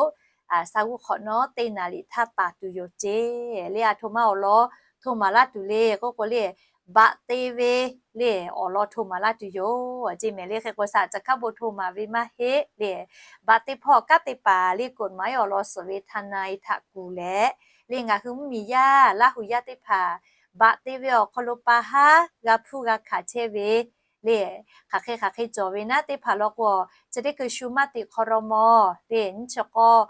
saˍ g'uˇ hk'awꞈ nawˉ teˇ naˍ riˍ htaˇ taˍ tuˬ yoˬ ceˇ le. A htoꞈ ma awˬ lawn hto maˍ laˇ tuˬ le k'oˆ k'o le, baꞈ te ve le awˬ lawn hto maˍ laˇ tuˬ yoˬ ceˇ mehˍ le. Hk'e k'o saˍ laꞈ caˬ hkaˉ bon hto maˍ ve maˇ heˆ le, baꞈ te hpawˇ kanˉ te paˍ le กฎหมาย awˬ lawn suhˍ ve ทนาย htaꞈ kuˬ leh le, ngaˬ hui mvuhˇmiˬ yaˇ Laˇ hu yaˇ teˇ hpaˍ baꞈ te ve awˬ hk'aw lo pa haˉ g'a hpuˇ g'a hkanˍ chehˇ ve le, hk'aˬ hk'e hk'aˬ hk'e cawˬ ve naˉ teˇ hpaˍ law k'o, chi teˇ hkui shu maˇ teꞈ hk'aw raw maw le, nyiˇ chi k'awˇ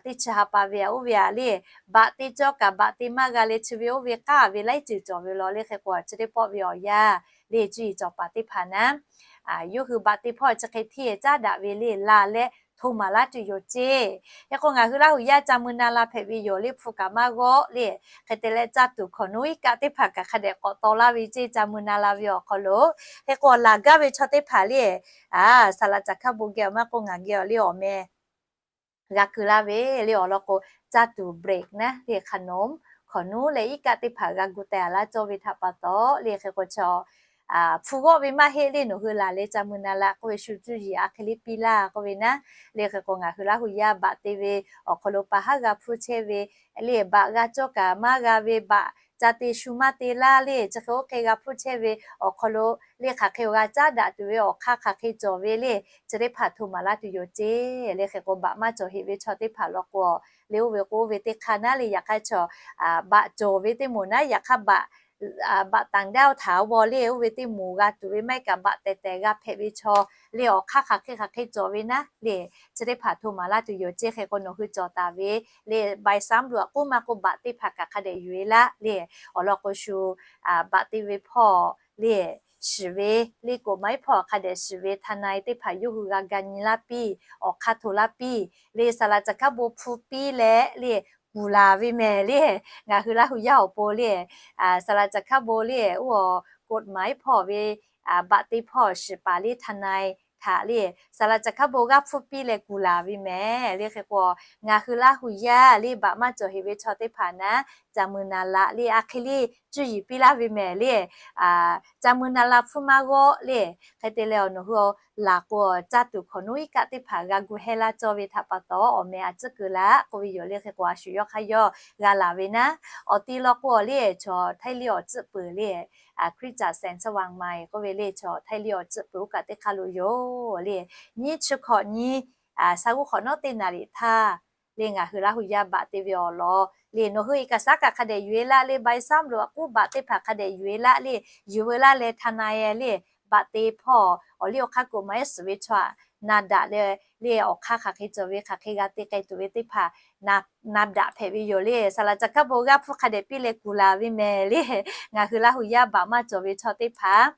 teˇ chi ha pa ve a oˇ ve a le, baꞈ te cawˇ kaꞈ baꞈ te maˇ g'a leh chi ve oˇ ve k'aˇ ve laiˉ ceuˬ cawˬ ve law le. Hk'e k'o chi teˇ pawˆ ve awˬ yanˇ le cuˇ yiˍ cawˬ paˍ teˇ hpaˍ naˉ, yawˇ hui baꞈ te hpawˇ chi hk'e hteˇ caˉ daꞈ ve le laˬ leh hto maˍ laˇ tuˬ yoˬ ceˇ. Hk'e k'o ngaˬ hui Laˇ hu yaˇ ca mui na la hpehꞈ ve yoˬ le, hpu kaꞈ maˇ g'awˆ le. Hk'e te leh caˇ tuˬ hkawꞈ nuˉ iˉ kaˆ teˇ hpaˍ kaꞈ hk'a dehꞈ k'awꞈ taw laˇ ve ceˇ ca mui na la ve awˬ hk'aw lo. Hk'e k'o laˬ gaˇ ve chaw teˇ hpaˍ le, saˍ laꞈ caˬ hkaˉ bon geh awˬ maˇ k'oˆ ngaˬ geh awˬ le awˬ meh g'a keu laˇ ve le awˬ lawn k'o, caˇ tuˬ เบรก naˉ le ขนม hkawꞈ nuˉ leh iˉ kaˆ teˇ hpaˍ g'a gu teh a laˇ cawˇ ve htaꞈ pa taw le. Hk'e k'o chaw hpu g'awˆ ve maˇ heˆ le, nawˬ hui laˬ leh ca mui na la k'oˆ ve shu cuˇ yiˍ a hk'e le piˇ laˇ k'oˆ ve naˉ le. Hk'e k'o ngaˬ hui Laˇ hu yaˇ baꞈ te ve awˬ hk'aw lo pa haˉ g'a hpuˇ chehˇ ve le, baꞈ g'a cawˇ kaꞈ maˇ g'a ve, baꞈ ca te shu maˇ te laˇ le, chi hk'e oˇ hk'e g'a hpuˇ chehˇ ve awˬ hk'aw lo le, hk'aˬ hk'e awˬ g'a caˉ daꞈ tuˬ ve awˬ hk'aˇ hk'aˬ hk'e cawˬ ve le, chi teˇ hpaˍ hto maˍ laˇ tuˬ yoˬ ceˇ le. Hk'e k'o baꞈ maˇ cawˬ heꞈ ve chaw teˇ hpaˍ law k'o, le oˇ ve k'o oˇ ve teˇ hk'aˇ naˉ le, yaꞈ hk'aˇ chaw baꞈ cawˬ ve teˇ moˍ naˉ, yaꞈ hk'aˇ baꞈ บัตรต่างด้าว htaꞈ g'aw le, oˇ ve teˇ moˍ g'a tuˬ ve maˇ heˆ kaꞈ baꞈ tehˬ tehˬ g'a hpehꞈ ve chaw le, awˬ hk'aˇ hk'aˬ hk'e hk'aˬ hk'e cawˬ ve naˉ le, chi teˇ hpaˍ hto maˍ laˇ tuˬ yoˬ ceˇ. Hk'e k'o nawˬ hui cawˬ taˍ ve le, ใบสำรวจ k'oˆ maˇ k'oˆ baꞈ teˇ hpaˍ kaꞈ hk'a dehꞈ yuˬ e laˇ le, awˬ lawn k'o shu baꞈ te ve hpawˇ le, shiˍ ve le, กฎหมาย hpawˇ hk'a dehꞈ shiˍ ve ทนาย teˇ hpaˍ yawˇ hui g'a ga nyi laˇ piˇ, awˬ hk'aˇ hto laˇ piˇ le, saˍ laꞈ caˬ hkaˉ bon hpu piˇ leh le kuˬ laˬ ve mehˍ le. Ngaˬ hui Laˇ hu yaˇ awˬ pon le, saˍ laꞈ caˬ hkaˉ bon le oˇ กฎหมาย hpawˇ ve baꞈ te hpawˇ shiˍ paˍ le ทนาย htaꞈ le saˍ laꞈ caˬ hkaˉ bon g'aˇ hpfuhˇ piˇ leh kuˬ laˬ ve mehˍ le. Hk'e k'o ngaˬ hui Laˇ hu yaˇ le baꞈ maˇ cawˬ heꞈ ve chaw teˇ hpaˍ naˉ ca mui na la le a hk'e le cuˇ yiˍ piˇ laˇ ve mehˍ le, ca mui na la hpfuhˇ maˇ g'awˆ le. Hk'e te leh awˬ nawˬ hui laˬ k'o caˇ tuˬ hkawꞈ nuˉ iˉ kaˆ teˇ hpaˍ g'a gu heh laˇ cawˇ ve htaꞈ pa taw awˬ meh a tcuhˉ keu laˇ k'oˆ ve yoˬ le. Hk'e k'o a shu yawˇ hk'aˇ yawˇ g'a laˬ ve naˉ, awˬ ti law k'o le chaw Htaiˇ liˇ awˬ tcuhˆ peuˬ le, Hkriꞈ caꞈ แสงสว่างใหม่ k'oˆ ve le chaw Htaiˇ liˇ awˬ tcuhˆ peuˬ oˇ kaꞈ teˇ hk'aˇ lo yoˬ le. Nyiˇ chi hkawꞈ nyi sa g'uˇ hk'awꞈ nawˉ teˇ naˍ riˍ htaˇ le ngaˬ hui Laˇ hu yaˇ baꞈ te ve awˬ lawn le nawˬ hui เอกสาร kaꞈ hk'a dehꞈ yuˬ e laˇ le, ใบสำรวจ k'oˆ baꞈ teˇ hpaˍ hk'a dehꞈ yuˬ e laˇ le, yuˬ veu laˇ leh ทนาย le baꞈ te hpawˇ awˬ liˇ awˬ hk'aˇ กฎหมาย suhˍ ve chaw aꞈ na daꞈ leh le awˬ hk'aˇ hk'aˬ hk'e cawˬ ve hk'aˬ hk'e g'a te k'ai tuˬ ve teˇ hpaˍ na daꞈ hpehꞈ ve yoˬ le. Saˍ laꞈ caˬ hkaˉ bon g'aˇ hpfuhˇ hk'a dehꞈ piˇ leh kuˬ laˬ ve mehˍ le. Ngaˬ hui Laˇ hu yaˇ baꞈ maˇ cawˬ ve chaw teˇ hpaˍ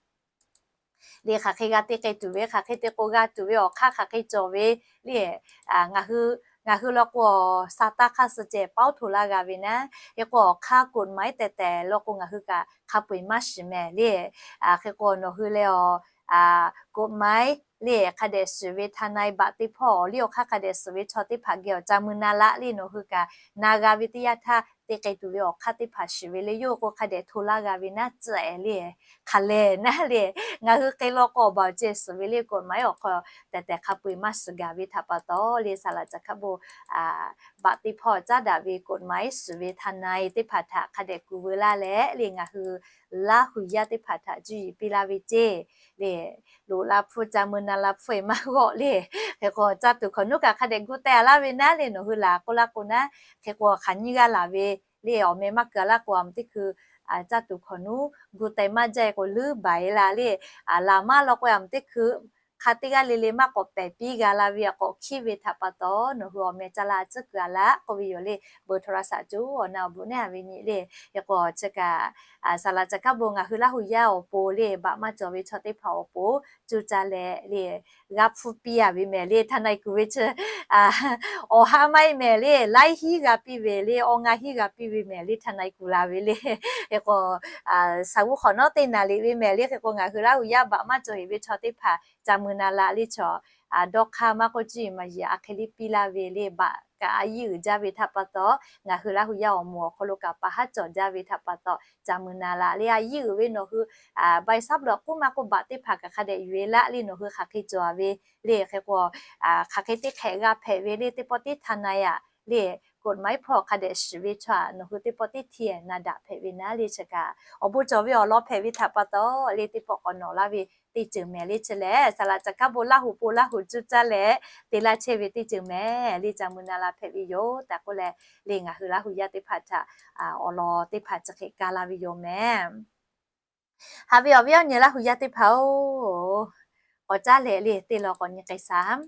le hk'aˬ hk'e g'a te k'ai tuˬ ve, hk'aˬ hk'e te k'o g'a tuˬ ve awˬ hk'aˇ hk'aˬ hk'e cawˬ ve le, ngaˬ hui law k'o sa taˇ hk'aˇ suh ceh pawˉ hto laˇ g'a ve naˉ. Hk'e k'o awˬ hk'aˇ กฎหมาย tehˬ tehˬ law k'o ngaˬ hui kaꞈ hk'a peu-eˬ maˇ shiˍ mehˍ le. Hk'e k'o nawˬ hui leh awˬ กฎหมาย le hk'a dehꞈ shiˍ ve ทนาย baꞈ te hpawˇ awˬ liˇ awˬ hk'aˇ hk'a dehꞈ suhˍ ve chaw teˇ hpaˍ geh awˬ ca mui na laˇ le nawˬ hui kaꞈ na g'a ve teˇ yanˇ htaˇ te k'ai tuˬ ve awˬ hk'aˇ teˇ hpaˍ shiˍ ve le, yawˇ hui k'o hk'a dehꞈ hto laˇ g'a ve naˉ tcuhˉ-e le, hk'aˬ lehˬ naˉ le, ngaˬ hui hk'e law k'o awˬ baˬ awˬ ceh suhˍ ve le, กฎหมาย awˬ hk'aw tehꞈ tehꞈ hk'a peu-eˬ maˇ suhˍ gaˬ ve htaꞈ pa taw le, saˍ laꞈ caˬ hkaˆ bon baꞈ teˇ hpawˇ caˉ daꞈ ve กฎหมาย suhˍ ve ทนาย teˇ hpaˍ htaꞈ hk'a dehꞈ kuˬ veu laˇ leh le, ngaˬ hui Laˇ hu yaˇ teˇ hpaˍ htaꞈ cuˇ yiˍ piˇ laˇ ve ceˇ le, loꞈ la hpfuhˇ ca mui na la hpfuhˇ-e maˇ g'awˆ le. Hk'e k'o caˇ tuˬ hkawꞈ nuˉ kaꞈ hk'a dehꞈ gu teh-a laˇ ve naˉ le, nawˬ hui laˬ k'oˆ laˇ k'o naˉ, hk'e k'o hk'aˬ nyiˇ g'aˇ laˬ ve le, awˬ meh maˇ keu-a laˇ k'o, aˬ meh teˇ hkui caˇ tuˬ hkawꞈ nuˉ gu teh maˇ jaˇ-e k'o, leuˉ baˬ-e la le, laˬ maˇ law k'o, aˬ meh teˇ hkui hk'a teˇ g'aˇ le le maˇ k'awꞈ pehˬ piˇ g'a la ve, k'awꞈ hkiˉ ve htaꞈ pa taw, nawˬ hui awˬ meh caˇ la tcuhˉ keu-a laˇ k'oˆ ve yoˬ le. เบอร์โทรศัพท์ coˬ awˬ na awˬ bvuhꞈ neˉ-a ve nyi le. Hk'e k'o chi kaꞈ saˍ laꞈ caˬ hkaˆ bon ngaˬ hui Laˇ hu yaˇ awˬ pon le, baꞈ maˇ cawˬ ve chaw teˇ hpaˍ awˬ pon cuˇ caˇ leh le, g'a hpfuhˇ piˇ-a ve mehˍ le, ทนาย kuˬ ve chi awˬ ha maˇ heˆ mehˍ le, laiˉ hinˉ g'a piˇ ve le, awˬ ngaˇ hinˉ g'a piˇ ve mehˍ le, ทนาย kuˬ la ve le. Hk'e k'o saˍ g'uˇ hk'awꞈ nawˉ teˇ naˍ liꞈ ve mehˍ le. Hk'e k'o ngaˬ hui Laˇ hu yaˇ baꞈ maˇ cawˬ heꞈ ve chaw teˇ hpaˍ ca mui na la le, chaw dawˇ hk'aˇ maˇ k'oˆ, cuˇ yiˍ maˍ yiˍ a hk'e liˇ piˇ laˇ ve le, baꞈ kaꞈ a yiˇ uiˍ jaˇ ve htaꞈ pa taw, ngaˬ hui Laˇ hu yaˇ awˬ moˍ awˬ hk'aw lo kaꞈ pa haˉ cawˬ jaˇ ve htaꞈ pa taw, ca mui na la le, a yiˇ uiˍ ve nawˬ hui baꞈ saˉ lawꞈ k'oˆ maˇ k'oˆ, baꞈ teˇ hpaˍ kaꞈ hk'a dehꞈ yuˬ-e laˇ le, nawˬ hui hk'aˬ hk'e cawˬ-a ve le. Hk'e k'o hk'aˬ hk'e teˇ hk'ehꞈ g'a hpehꞈ ve le, teˇ pawˆ teˇ ทนาย le, กฎหมาย hpawˇ hk'a dehꞈ shiˍ ve chaw-a, nawˬ hui teˇ pawˆ teˇ hti na daꞈ hpehꞈ ve naˉ le. Chi kaꞈ awˬ bon cawˬ ve awˬ lawn hpehꞈ ve htaꞈ pa taw le, teˇ pawˆ k'awꞈ nawꞈ laˇ ve teˇ ceuˬ mehˍ le. Chi lehˬ saˍ laꞈ caˬ hkaˆ bon Laˇ hu pon Laˇ hu cuˇ caˇ leh te laˇ chehˇ ve teˇ ceuˬ mehˍ le, ca mui na la hpehꞈ ve yoˬ tehꞈ k'oˆ leh le, ngaˬ hui Laˇ hu yaˇ teˇ hpaˍ htaꞈ awˬ lawn teˇ hpaˍ chi hk'e kaˇ laˇ ve yoˬ mehˍ. Haꞈ ve awˬ viˉ awˬ nyi Laˇ hu yaˇ teˇ hpaˍ-oˬ, k'awꞈ caˉ leh le, teˇ law k'awꞈ nyi k'ai shaˍ.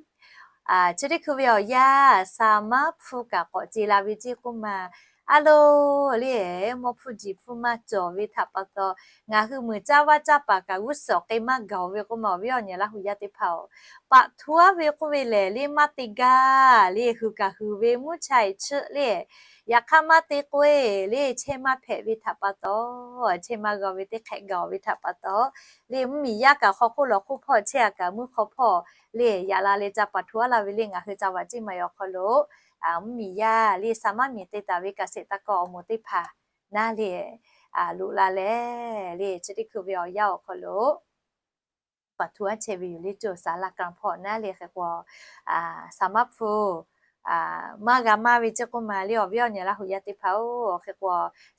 Chi teˇ hkui ve awˬ yanˇ, saˍ maˉ hpu kaꞈ k'awꞈ ce la ve ceˇ k'oˆ ma. A lo le, mawˇ hpfuhˇ jiˬ hpfuhˇ maˇ cawˬ ve htaꞈ pa taw, ngaˬ hui meuꞈ caˇ vaˇ caˇ paˍ kaꞈ g'uˇ suhˍ awˬ hk'e maˇ gaˬ-o ve k'oˆ ma, awˬ viˉ awˬ nyi Laˇ hu yaˇ teˇ hpaˍ-oˬ, paꞈ htu-a ve k'oˆ ve lehˬ le, maˇ te gaˇ le, hui kaꞈ hui ve mvuhˇ cha-e chiˆ le. Yaꞈ hk'aˇ maˇ te k'oˆ-e le, chehˇ maˇ hpehꞈ ve htaꞈ pa taw, chehˇ maˇ g'a ve teˇ hk'ehꞈ gaˬ-o ve htaꞈ pa taw le, mvuhˇmiˬ yaˇ kaꞈ hk'aw hk'oˆ lawˬ hk'oˆ hpawˇ chehˇ-a kaꞈ mvuhˇ hk'aw hpawˇ le, yaꞈ la leh ca paˍ htu-a la ve le, ngaˬ hui ca vaꞈ ceˇ ma-e awˬ hk'aw lo mvuhˇmiˬ yaˇ le, saˍ maˉ miˬ te taˍ ve kaꞈ sheˍ taˍ kaꞈ awˬ moˍ teˇ hpaˍ naˉ le, loꞈ la leh le, chi teˇ hkui ve awˬ yanˇ awˬ hk'aw lo paˍ htu-a chehˇ ve yoˬ le, coˬ saˍ laˇ kanˍ hpawˇ naˉ le. Hk'e k'o saˍ maˉ hpu maˇ g'a maˇ ve ceˇ k'oˆ ma le, awˬ viˉ awˬ nyi Laˇ hu yaˇ teˇ hpaˍ-oˬ. Hk'e k'o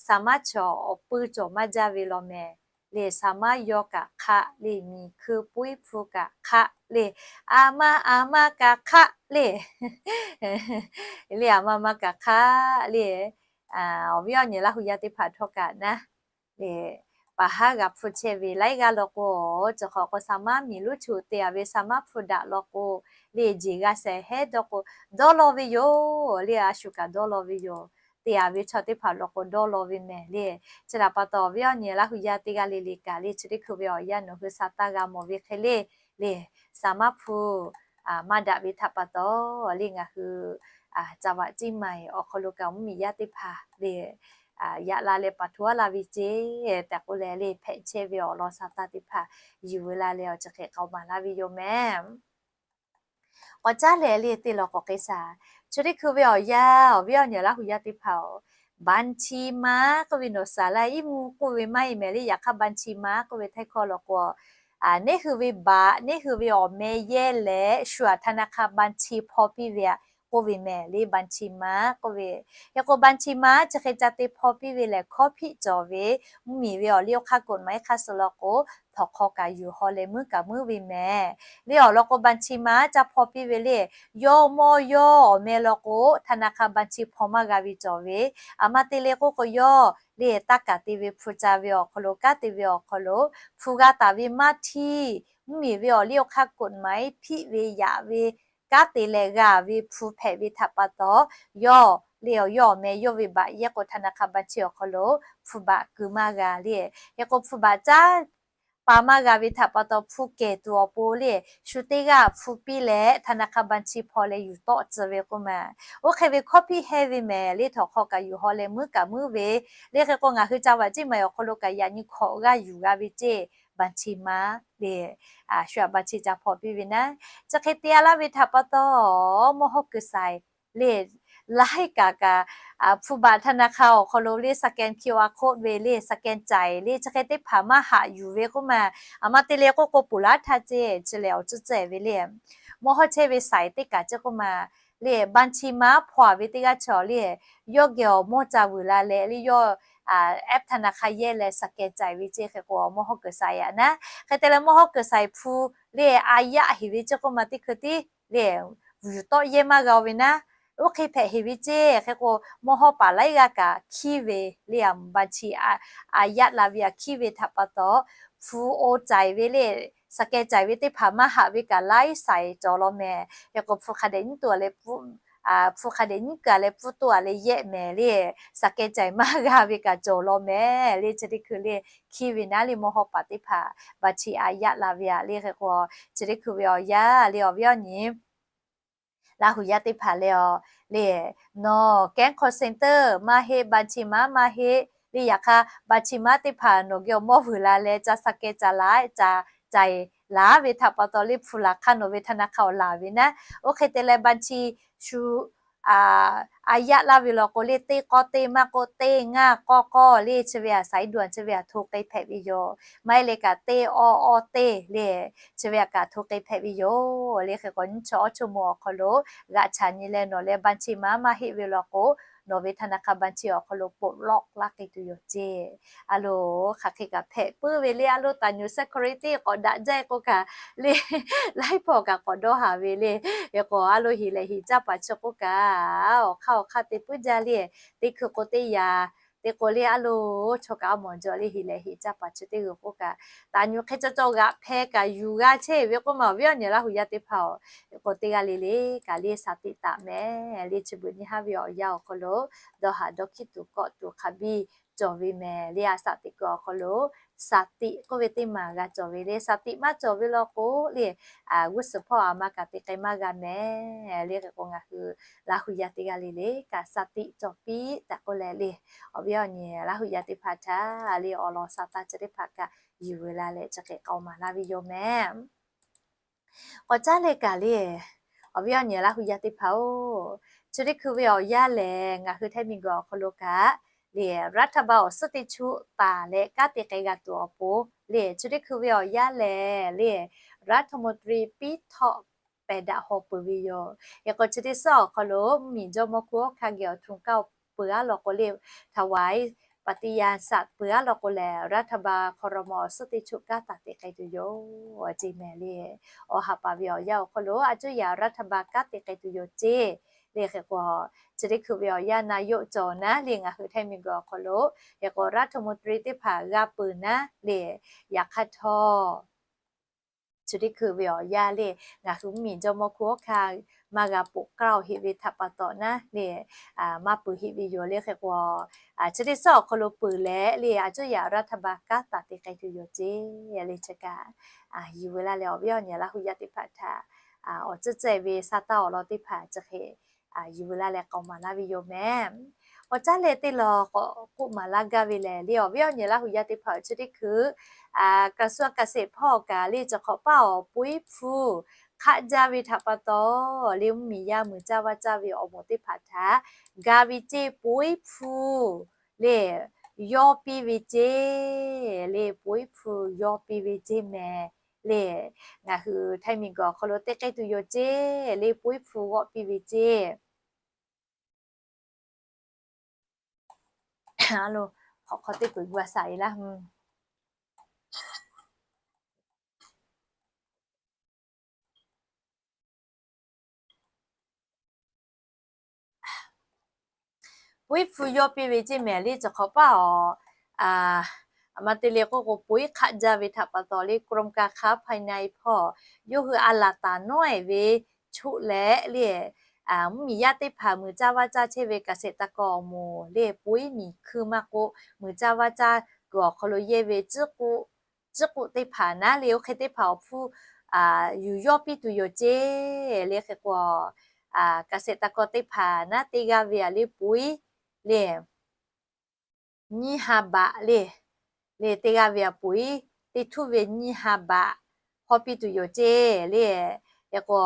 saˍ maˉ chaw awˬ puiˇ cawˬ maˇ jaˇ ve law mehˍ le, saˍ maˉ yawˇ kaꞈ hk'aˆ le, miˬ hkui puiˉ hpu kaꞈ hk'aˆ le, a maˇ a maˇ kaꞈ hk'aˆ le, le a maˇ maˇ kaꞈ hk'aˆ le, awˬ viˉ awˬ nyi Laˇ hu yaˇ teˇ hpaˍ htawˇ kaꞈ naˉ le, paˍ haˉ g'a hpu chehˇ ve laiˉ g'aˇ law k'o, chi hk'awꞈ k'o saˍ maˉ miˬ lonˉ chi te-a ve saˍ maˉ hpu daꞈ law k'o le, jeˬ g'a shehˍ hehˉ dawˇ k'o, dawˇ law ve yoˬ le, a shu kaꞈ dawˇ law ve yoˬ. Te-a ve chaw teˇ hpaˍ law k'o dawˇ law ve mehˍ le. Chi htaꞈ pa taw awˬ viˉ awˬ nyi Laˇ hu yaˇ teˇ g'aˇ le le kaꞈ le, chi teˇ hkui ve awˬ yanˇ nawˬ hui sa taˇ g'a mawˬ ve hk'e le, le saˍ maˉ hpu maˇ daꞈ ve htaꞈ pa taw le, ngaˬ hui ca vaꞈ ceˇ ma-e awˬ hk'aw lo kaꞈ mvuhˇmiˬ yaˇ teˇ hpaˍ le, yaꞈ la leh paˍ htu-a la ve ceˇ tehꞈ k'oˆ leh le, hpehꞈ chehˇ ve awˬ lawn sa taˇ teˇ hpaˍ yuˬ veu la leh awˬ chi hk'e k'awꞈ maˍ laˇ ve yoˬ mehˍ. K'awꞈ caˉ leh le, teˇ law k'awꞈ k'ai shaˍ. Chi teˇ hkui ve awˬ yanˇ, awˬ viˉ awˬ nyi Laˇ hu yaˇ teˇ hpaˍ-oˬ, บัญชีม้า k'oˆ ve nawˬ saˍ laˇ iˉ mvuhˇ k'oˆ ve maˇ heˆ mehˍ le, yaꞈ hk'aˇ บัญชีม้า k'oˆ ve htaiˇ hkawˇ law k'o, neˇ hui ve baꞈ, neˇ hui ve awˬ meh yehˇ leh shu-aꞈ ธนาคาร บัญชี hpaw piˇ ve-a k'oˆ ve mehˍ le, บัญชีม้า k'oˆ ve. Hk'e k'o บัญชีม้า chi hk'e ca te hpaw piˇ ve lehˬ, hkawˇ hpiˆ cawˬ ve mvuhˇmiˬ ve awˬ liˇ awˬ hk'aˇ กฎหมาย hk'aˇ suh law k'o, htawnˍ hk'aw kaꞈ yuˬ haw leh muiˉ kaꞈ muiˉ ve mehˍ le. Awˬ lawn k'o บัญชีม้า ca hpaw piˇ ve le, yawˇ mawˇ yawˇ awˬ meh law k'o, ธนาคาร บัญชี hpaw maˇ g'a ve cawˬ ve. A maˇ te le k'oˆ k'o, yawˇ le taˇ kaˍ te ve hpu ca ve awˬ hk'aw lo, kanˉ te ve awˬ hk'aw lo, hpu g'a taˍ ve maˇ htiˇ, mvuhˇmiˬ ve awˬ liˇ awˬ hk'aˇ กฎหมาย hpiˆ ve yaꞈ ve kanˉ te leh g'a ve hpu hpehꞈ ve htaꞈ pa taw, yawˇ le awˬ yawˇ awˬ meh yawˇ ve baꞈ yehˇ k'o ธนาคาร บัญชี awˬ hk'aw lo hpu baꞈ keu maˇ g'a le. Hk'e k'o hpu baꞈ caˉ pa maˇ g'a ve htaꞈ pa taw, hpu kehˬ tuˬ awˬ pon le, shu teˇ g'aˇ hpu piˇ leh ธนาคาร บัญชี hpaw leh yuˬ tawˆ tcuh ve k'oˆ ma. Oˇ hk'e ve hkawˇ hpiˆ hehnˇ ve mehˍ le, htawnˍ hk'aw kaꞈ yuˬ haw leh muiˉ kaꞈ muiˉ ve le. Hk'e k'o ngaˬ hui ca vaꞈ ceˇ ma-e awˬ hk'aw lo kaꞈ yaꞈ nyi hkawꞈ g'aˇ yuˬ g'a ve ceˇ, บัญชีม้า le, shu-aꞈ บัญชี ca hpaw piˇ ve naˉ. Chi hk'e te-a laˇ ve htaꞈ pa taw, mawˇ hawˉ keu saiˍ le, laiˉ kaꞈ kaꞈ, hpu baꞈ ธนาคาร awˬ hk'aw lo le scan QR code ve le scan caiˍ le chi hk'e teˇ hpaˍ maˇ haꞈ yuˬ ve k'oˆ ma, aˬ ma te leh k'oˆ k'o ponˬ laˇ htaˇ ceˇ chi lehˬ awˬ tcuhˉ tcuhˉ ve le, mawˇ hawˉ chehˇ ve saiˍ teˇ kaꞈ ceˇ k'oˆ ma, le บัญชีม้า hpaw-a ve teˇ g'aˇ chi awˬ le, yawˇ geh awˬ mawˇ ca vuiˬ la leh le yawˇ app ธนาคาร yehˇ leh scan caiˍ ve ceˇ hk'e k'o mawˇ hawˉ kuiˬ saiˍ yaꞈ naˉ. Hk'e te leh mawˇ hawˉ kuiˬ saiˍ hpu le a yaˆ heˍ ve ceˇ k'oˆ ma teˇ hkui tiˉ le vuiˬ tawˆ yehˇ maˇ g'a-o ve naˉ. Oˇ hk'e hpehꞈ heˍ ve ceˇ hk'e k'o mawˇ hawˉ paˍ laiˉ g'aˇ kaꞈ hkiˇ ve le a บัญชี a yaˆ la ve a hkiˇ ve htaꞈ pa taw, hpu o caiˍ ve le scan caiˍ ve teˇ hpaˍ maˇ haꞈ ve kaꞈ laiˉ saiˍ cawˬ law mehˍ. Hk'e k'o hpu hk'a dehꞈ nyiˉ tuˬ a leh hpu hk'a dehꞈ nyiˉ kaꞈ leh pfuhˇ toˇ a leh yehˆ mehˍ le, scan caiˍ maˇ g'a ve kaꞈ cawˬ law mehˍ le. Chi teˇ hkui le hkiˇ ve naˉ le mawˇ hawˉ paˍ teˇ hpaˍ บัญชี a yaˆ la ve a le hk'e k'o, chi teˇ hkui ve awˬ yanˇ le awˬ viˉ awˬ nyi Laˇ hu yaˇ teˇ hpaˍ leh a le, nawˬ แก๊ง call center maˇ heˆ, บัญชีม้า maˇ heˆ le, yaꞈ hk'aˇ บัญชีม้า teˇ hpaˍ nawˬ geh awˬ mawˇ vuiˬ la leh ca scan ca laˉ ca caiˍ laˉ ve htaꞈ pa taw le hpu laˬ hk'aˇ nawˬ ve ธนาคาร awˬ laˬ ve naˉ. Oˇ hk'e te leh บัญชี shu a yaˆ laˇ ve law k'o le teˇ k'awˇ teˇ maˇ k'oˆ teˇ ngaˇ k'awˇ k'awˇ le chi ve a สายด่วน chi ve a โทร k'ai hpehꞈ ve yoˬ. Maˇ heˆ leh kaꞈ teˇ awˇ awˇ teˇ le chi ve a kaꞈ โทร k'ai hpehꞈ ve yoˬ le. Hk'e k'o nyiˇ chi awˇ chi mawˬ awˬ hk'aw lo g'aꞈ chaꞈ nyi leh nawˬ leh บัญชีม้า maˇ heˆ ve law k'o, nawˬ ve ธนาคาร บัญชี awˬ hk'aw lo poꞈ lawˆ laˇ k'ai tuˬ yoˬ ceˇ. A loˬ hk'aˬ hk'e kaꞈ hpehꞈ puiˉ ve le a loˬ, taˍ nyi security k'awꞈ daꞈ jaˇ k'o kaꞈ le, laiˉ hpawˇ kaꞈ k'awꞈ dawˇ haˍ ve le. Hk'e k'o a loˬ heˍ lehˬ heˍ caˇ paˍ chi k'oˆ kaꞈ awˬ hk'aˇ awˬ hk'aˇ te puiˉ jaˇ le. Teˇ hkui k'o teˇ yaꞈ, teˇ k'o le a loˬ chaw kaꞈ a mawˬ jaw le heˍ lehˬ heˍ caˇ paˍ chi teˇ g'uiˬ k'oˆ kaꞈ, taˍ nyi hk'e caw caw g'aꞈ hpeh kaꞈ yuˬ g'a chehˇ ve k'oˆ ma awˬ viˉ awˬ nyi Laˇ hu yaˇ teˇ hpaˍ-oˬ. Hk'e k'o teˇ g'aˇ le le kaꞈ le สติ taˍ mehˍ le. Chi beuꞈ nyi haˉ ve awˬ yanˇ awˬ hk'aw lo dawˇ haˍ dawˇ hkiˉ tuˬ kawˆ tuˬ hk'a biˇ cawˬ ve mehˍ le. A สติ kuiˬ awˬ hk'aw lo สติ k'oˆ ve teˇ maˬ g'a cawˬ ve le. สติ maˇ cawˬ ve law k'o le, g'uˇ suhˍ hpawˇ a ma kaꞈ te k'ai maˇ g'a mehˍ le. Hk'e k'o ngaˬ hui Laˇ hu yaˇ teˇ g'aˇ le le kaꞈ สติ cawˬ piˇ tehꞈ k'oˆ leh le, awˬ viˉ awˬ nyi Laˇ hu yaˇ teˇ hpaˍ htaꞈ le awˬ lawn sha taˇ chi teˇ hpaˍ kaꞈ yuˬ ve la leh chi hk'e k'awꞈ maˍ laˇ ve yoˬ mehˍ. K'awꞈ caˉ leh kaꞈ le, awˬ viˉ awˬ nyi Laˇ hu yaˇ teˇ hpaˍ-oˬ, chi teˇ hkui ve awˬ yanˇ lehˬ ngaˬ hui htaiˇ miˬ guiˬ awˬ hk'aw lo kaꞈ le รัฐบาล awˬ suhˉ teˇ chuˆ taˍ leh kanˉ te k'ai g'a tuˬ awˬ pon le, chi teˇ hkui ve awˬ yanˇ lehˬ le รัฐมนตรี piˉ htawˆ pehˬ daꞈ haw peuˬ ve yoˬ. Hk'e k'o chi teˇ suhˉ awˬ hk'aw lo mvuhˇmiˬ jawˇmawˇ hkunˉ hawˉ hkanˇ geh awˬ htoꞈ kaˇ-oˬ peuˬ-a law k'o le, ถวายปฏิญาณสัตย์ peuˬ-a law k'o lehˬ รัฐบาล ครม. awˬ suhˉ teˇ chuˆ kanˉ taˍ te k'ai tuˬ yoˬ ceˇ mehˍ le. Awˬ ha pa ve awˬ yanˇ awˬ hk'aw lo a cuˇ yaꞈ รัฐบาล kanˉ te k'ai tuˬ yoˬ ceˇ le. Hk'e k'o chi teˇ hkui ve awˬ yanˇ นายก cawˬ naˉ le ngaˬ hui htaiˇ miˬ guiˬ awˬ hk'aw lo, hk'e k'o รัฐมนตรี teˇ hpaˍ g'a peuˬ naˉ le, yaꞈ hk'aˇ htawˇ chi teˇ hkui ve awˬ yanˇ le ngaˬ hui mvuhˇmiˬ jawˇmawˇ hkunˉ hawˉ hkanˇ maˇ g'a poꞈ k'aoˆ heˆ ve htaꞈ pa taw naˉ le, maˇ peuˬ heˆ ve yoˬ le. Hk'e k'o chi teˇ suhˉ awˬ hk'aw lo peuˬ leh le a cuˇ yaꞈ รัฐบาล kanˉ taˍ te k'ai tuˬ yoˬ ceˇ le. Chi kaꞈ yuˬ ve la leh awˬ viˉ awˬ nyi Laˇ hu yaˇ teˇ hpaˍ htaꞈ awˬ tcuhˉ ceh ve sha taˇ awˬ lawn teˇ hpaˍ chi hk'e yuˬ ve la leh k'awꞈ maˍ laˇ ve yoˬ mehˍ. K'awꞈ caˉ leh teˇ lawn k'awꞈ k'oˆ maˍ laˇ gaˇ ve lehˬ le awˬ viˉ awˬ nyi Laˇ hu yaˇ teˇ hpaˍ-oˬ, chi teˇ hkui กระทรวงเกษตร hpawˇ kaꞈ le chi hk'awꞈ paˇ awˬ poiˉ hpu hk'aˆ jaˇ ve htaꞈ pa taw le mvuhˇmiˬ yaˇ muiˬ caˇ vaˇ caˇ ve awˬ moˍ teˇ hpaˍ htaꞈ ga ve ceˇ poiˉ hpu le yawˇ piˇ ve ceˇ le, poiˉ hpu yawˇ piˇ ve ceˇ mehˍ le. Ngaˬ hui htaiˇ miˬ guiˬ awˬ hk'aw lo te k'ai tuˬ yoˬ ceˇ le, poiˉ hpu g'awˆ piˇ ve ceˇ. A loˬ, hk'awꞈ hk'aw teˇ peuˬ gu a shaꞈ e laˇ. Poiˉ hpu yawˇ piˇ ve ceˇ mehˍ le. Chi hk'awꞈ paˇ awˬ, aˬ ma te le k'oˆ k'o poiˉ hk'aˆ jaˇ ve htaꞈ pa taw le กรมการค้าภายใน hpawˇ yawˇ hui a laˬ taˍ nawˉ-ehˍ ve choˆ leh le mvuhˇmiˬ yaˇ teˇ hpaˍ muiˬ caˇ vaˇ caˇ chehˇ ve เกษตรกร awˬ moˍ le poiˉ miˬ hkui maˇ k'oˆ muiˬ caˇ vaˇ caˇ kuiˬ awˬ hk'aw lo yehˇ ve ciˉ k'oˆ teˇ hpaˍ naˉ le oˇ hk'e teˇ hpaˍ awˬ hpfuhˇ yuˬ yawˇ piˇ tuˬ yoˬ ceˇ le. Hk'e k'o เกษตรกร teˇ hpaˍ naˉ teˇ g'aˇ ve a le poiˉ le nyiˇ ha baꞈ le, le teˇ g'aˇ ve a poiˉ teˇ htuˉ ve nyiˇ ha baꞈ hawˇ piˇ tuˬ yoˬ ceˇ le. Hk'e k'o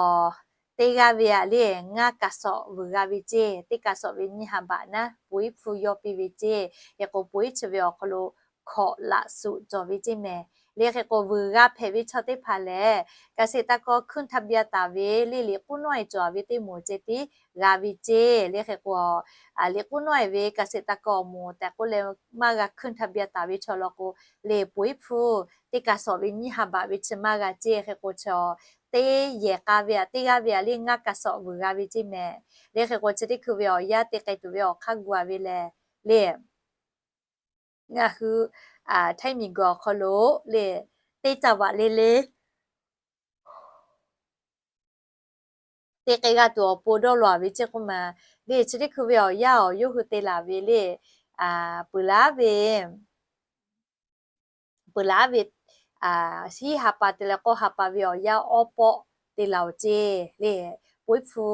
teˇ g'aˇ ve aꞈ le ngaˇ kaꞈ sawꞈ vuiˬ g'a ve ceˇ. Teˇ kaꞈ sawꞈ ve nyiˇ ha baꞈ naˉ poiˉ hpu yawˇ piˇ ve ceˇ. Hk'e k'o, poiˉ chi ve awˬ hk'aw lo hkawꞈ laꞈ suꞈ cawˬ ve ceˇ mehˍ. Le hk'e k'o, vuiˬ g'a hpehꞈ ve chaw teˇ hpaˍ lehˬ, เกษตรกร ขึ้นทะเบียน taˍ ve le liꞈ k'uˉ nawˉ-e cawˬ ve teˇ moˍ ceh tiˉ g'a ve ceˇ. Le hk'e k'o, liꞈ k'uˉ nawˉ-e ve เกษตรกร awˬ moˍ tehꞈ k'oˆ leh maˇ g'a ขึ้นทะเบียน taˍ ve chaw law k'o, le poiˉ hpu teˇ kaꞈ sawꞈ ve nyiˇ ha baꞈ ve chi maˇ g'a ceˇ. Hk'e k'o, chaw teˇ yehˬ k'a ve aꞈ teˇ g'aˇ ve aꞈ le ngaˇ kaꞈ sawꞈ vuiˬ g'a ve ceˇ mehˍ. Le hk'e k'o, chi teˇ hkui ve awˬ yanˇ te k'ai tuˬ ve awˬ hk'aˇ gu-a ve lehˬ, le ngaˬ hui htaiˇ miˬguiˬ awˬ hk'aw lo le teˇ จังหวัด le le te k'ai g'a tuˬ awˬ pon dawˇ law-a ve ceˇ k'oˆ ma. Le chi teˇ hkui ve awˬ yanˇ awˬ yawˇ hui te laˬ ve le, peuˬ laˉ ve peuˬ laˉ ve hiˉ ha pa te leh k'awˇ ha pa ve awˬ yanˇ awˉ pawˆ te laˬ-oˬ ceˇ. Le poiˉ hpu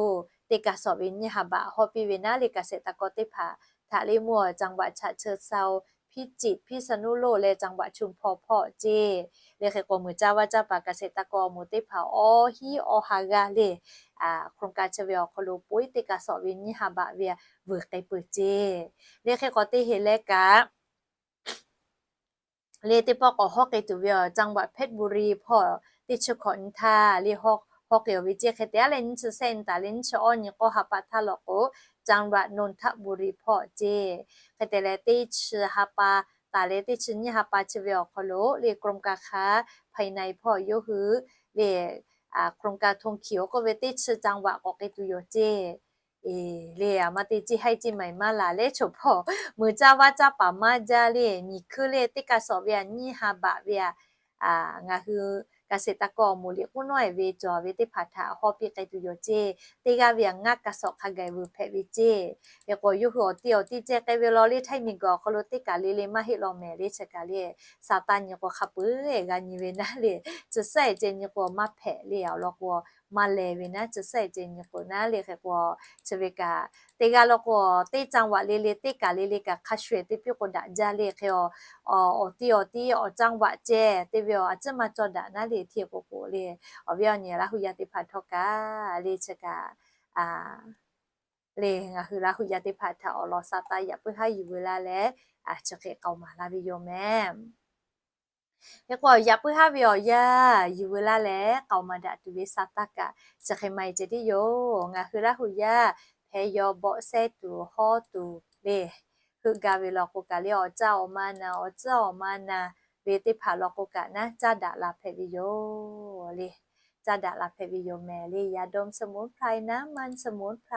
teˇ kaꞈ sawꞈ ve nyiˇ ha baꞈ hawˉ piˇ ve naˉ le เกษตรกร teˇ hpaˍ htaꞈ le mvuhˇ จังหวัดฉะเชิงเทรา พิจิตร พิษณุโลก leh จังหวัดชุมพร hpawˇ ceˇ. Le hk'e k'o, muiˬ caˇ vaˇ caˇ paˍ เกษตรกร awˬ moˍ teˇ hpaˍ awˬ hiˉ awˬ ha g'aˇ le โครงการ chi ve awˬ hk'aw lo poiˉ teˇ kaꞈ sawꞈ ve nyiˇ ha baꞈ ve vuiˬ k'ai peuˬ ceˇ. Le hk'e k'o, teˇ heˍ leh kaꞈ le teˇ pawˆ k'awꞈ hawˉ k'ai tuˬ ve awˬ จังหวัดเพชรบุรี hpawˇ teˇ chi hkawꞈ nyi htaˇ le hawˉ k'ai-oˬ ve ceˇ. Hk'e te-a leh nyiˇ chi sehˆ nyi taˍ leh nyiˇ chi awˇ nyi k'awˇ ha pa htaˇ law k'o, จังหวัดนนทบุรี hpawˇ ceˇ. Hk'e te leh teˇ chi ha pa taˍ leh teˇ chi nyiˇ ha pa chi ve awˬ hk'aw lo le กรมการค้าภายใน hpawˇ yawˇ hui le โครงการทวงคืน oˇ k'oˆ ve teˇ chi จังหวัด k'awꞈ k'ai tuˬ yoˬ ceˇ. Le aˬ ma te ceˇ haiˇ ceˇ maˍ maˇ laˬ leh chaw hpawˇ muiˬ caˇ vaˇ caˇ paˍ maˇ jaˇ le miˬ hkuiˇ le teˇ kaꞈ sawꞈ ve aꞈ nyiˇ ha baꞈ ve aꞈ ngaˬ hui เกษตรกร awˬ moˍ liꞈ k'uˉ nawˉ-e ve cawˬ ve teˇ hpaˍ htaꞈ hawˉ piˇ k'ai tuˬ yoˬ ceˇ. Teˇ g'aˇ ve aꞈ ngaˇ kaꞈ sawꞈ hk'a gaˬ vuiˬ hpehꞈ ve ceˇ. Hk'e k'o, yawˇ hui awˬ ti awˬ ti ceh k'ai ve law le htaiˇ miˬguiˬ awˬ hk'aw lo teˇ kaꞈ le le maˇ heˆ law mehˍ le chi kaꞈ le, sa taˇ nyi k'o hk'a peu-eˬ g'a nyi ve naˉ le, chi sehˆ ceh nyi k'o maˇ hpehꞈ le, awˬ lawn k'o maˇ leh ve naˉ, chi sehˆ ceh nyi k'o naˉ le. Hk'e k'o, chi ve kaꞈ teˇ g'aˇ law k'o, teˇ จังหวัด le le teˇ kaꞈ le le kaꞈ hk'a shuˍ-eˬ te piˇ k'o daꞈ jaˇ le. Hk'e awˬ ti awˬ ti awˬ จังหวัด ceh te ve awˬ a ciˉ maˇ cawˇ daꞈ naˉ le. Hk'e k'o k'o le, awˬ viˉ awˬ nyi Laˇ huˍ yaˇ teˇ hpaˍ htawˇ kaꞈ le chi kaꞈ le ngaˬ hui Laˇ huˍ yaˇ teˇ hpaˍ htaꞈ awˬ lawn sa taˇ yaꞈ puiˉ haˉ yuˬ veu laˇ leh, chi hk'e k'aoˍ maˍ laˇ ve yoˬ mehˍ. Hk'e k'o, yaꞈ puiˉ haˉ ve awˬ yanˇ yuˬ veu laˇ leh k'aoˍ maˍ daꞈ tuˬ ve sa taˇ kaꞈ chi hk'e maˇ heˆ ceh tiˉ yoˬ. Ngaˬ hui Laˇ huˍ yaˇ hpeh yaw bawˆ sehˉ tuˬ hawˉ tuˬ le, heuˆ gaˇ ve law k'o kaꞈ le, awˬ caˇ awˬ ma na, awˬ tcuhˉ awˬ ma na ve teˇ hpaˍ law k'o kaꞈ naˉ, caˇ daꞈ la hpehꞈ ve yoˬ le. Caˇ daꞈ la hpehꞈ ve yoˬ mehˍ le. ยาดมสมุนไพร น้ำมันสมุนไพร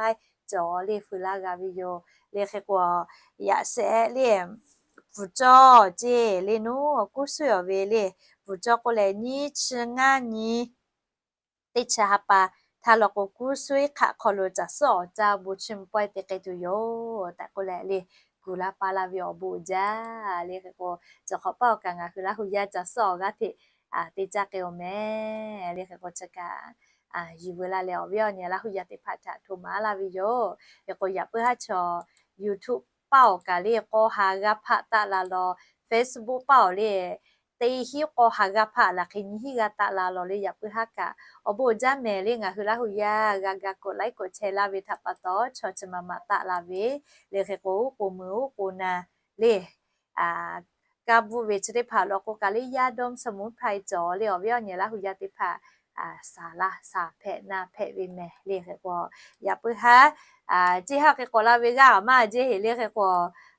cawˬ le fuiˍ laˇ g'a ve yoˬ le. Hk'e k'o, yaꞈ shehˆ le bvuhˬ cawˇ ceˇ le nuˉ kuˇ suiˉ-aˬ ve le, bvuhˬ cawˇ k'oˆ leh nyiˇ chi ngaˇ nyi teˇ chi ha pa htaˇ law k'o, kuˇ suiˉ hk'aˆ hk'aw lo caˬ suhˉ awˬ caˇ bon chiˇ mvuh pawehˇ te k'ai tuˬ yoˬ tehꞈ k'oˆ leh le, kuˬ la pa la ve awˬ bon uiˍ jaˇ le. Hk'e k'o, cawˬ hk'awꞈ paˇ awˬ kaꞈ ngaˬ hui Laˇ huˍ yaˇ caˬ suhˉ awˬ g'aˇ hteꞈ te caˇ k'ai-oˬ mehˍ le. Hk'e k'o, chi kaꞈ yuˬ veu laˇ leh awˬ viˉ awˬ nyi Laˇ huˍ yaˇ teˇ hpaˍ htaꞈ htoꞈ maˍ laˇ ve yoˬ. Hk'e k'o, yaꞈ puiˉ haˉ chaw YouTube paˇ awˬ kaꞈ le k'awˇ ha g'aˇ hpaˆ taˆ la law, Facebook paˇ awˬ le teˇ hinˉ k'awˇ ha g'aˇ hpaˆ laˬ hk'e nyi hinˉ g'aˇ taˆ la law le. Yaꞈ puiˉ haˉ kaꞈ awˬ bon uiˍ jaˇ mehˍ le. Ngaˬ hui Laˇ huˍ yaˇ g'a ga กดไลค์ กดแชร์ laˇ ve htaꞈ pa taw, chaw chi ma ma taˆ la ve le. Hk'e k'o, uˉ k'o meuˬ uˉ k'o na le, kaˇ bvuhˆ ve chi teˇ hpaˍ law k'o kaꞈ le, ยาดมสมุนไพร cawˬ le awˬ viˉ awˬ nyi Laˇ huˍ yaˇ teˇ hpaˍ saˍ laˇ saˍ hpehꞈ na hpehꞈ ve mehˍ le. Hk'e k'o, yaꞈ puiˉ haˉ ceˇ haˉ k'e k'awꞈ la ve g'aˇ maˇ jeˇ heˍ le. Hk'e k'o,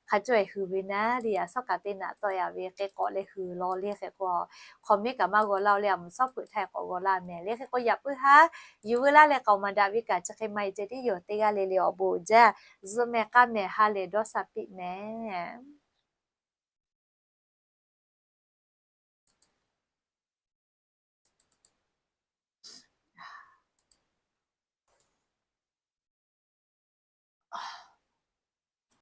hk'a cawˇ-e huiˍ ve naˉ le, a sawˉ kaꞈ teˇ naꞈ tawˆ-e-a ve k'e k'awꞈ leh huiˍ law le. Hk'e k'o, hk'awꞈ miˉ kaꞈ maˇ g'aw laˇ-oˬ le, a mvuhˬ sawˉ peuˬ htaˇ k'awꞈ g'aw laˇ mehˍ le. Hk'e k'o, yaꞈ puiˉ haˉ yuˬ veu laˇ leh k'aoˍ maˍ daꞈ ve kaꞈ chi hk'e maˇ heˆ ceh tiˉ yoˬ. Teˇ g'aˇ le le awˬ bon uiˍ jaˇ, zuhꞈ mehˍ k'aˇ mehˍ ha lehˬ dawˇ sha piˇ mehˍ.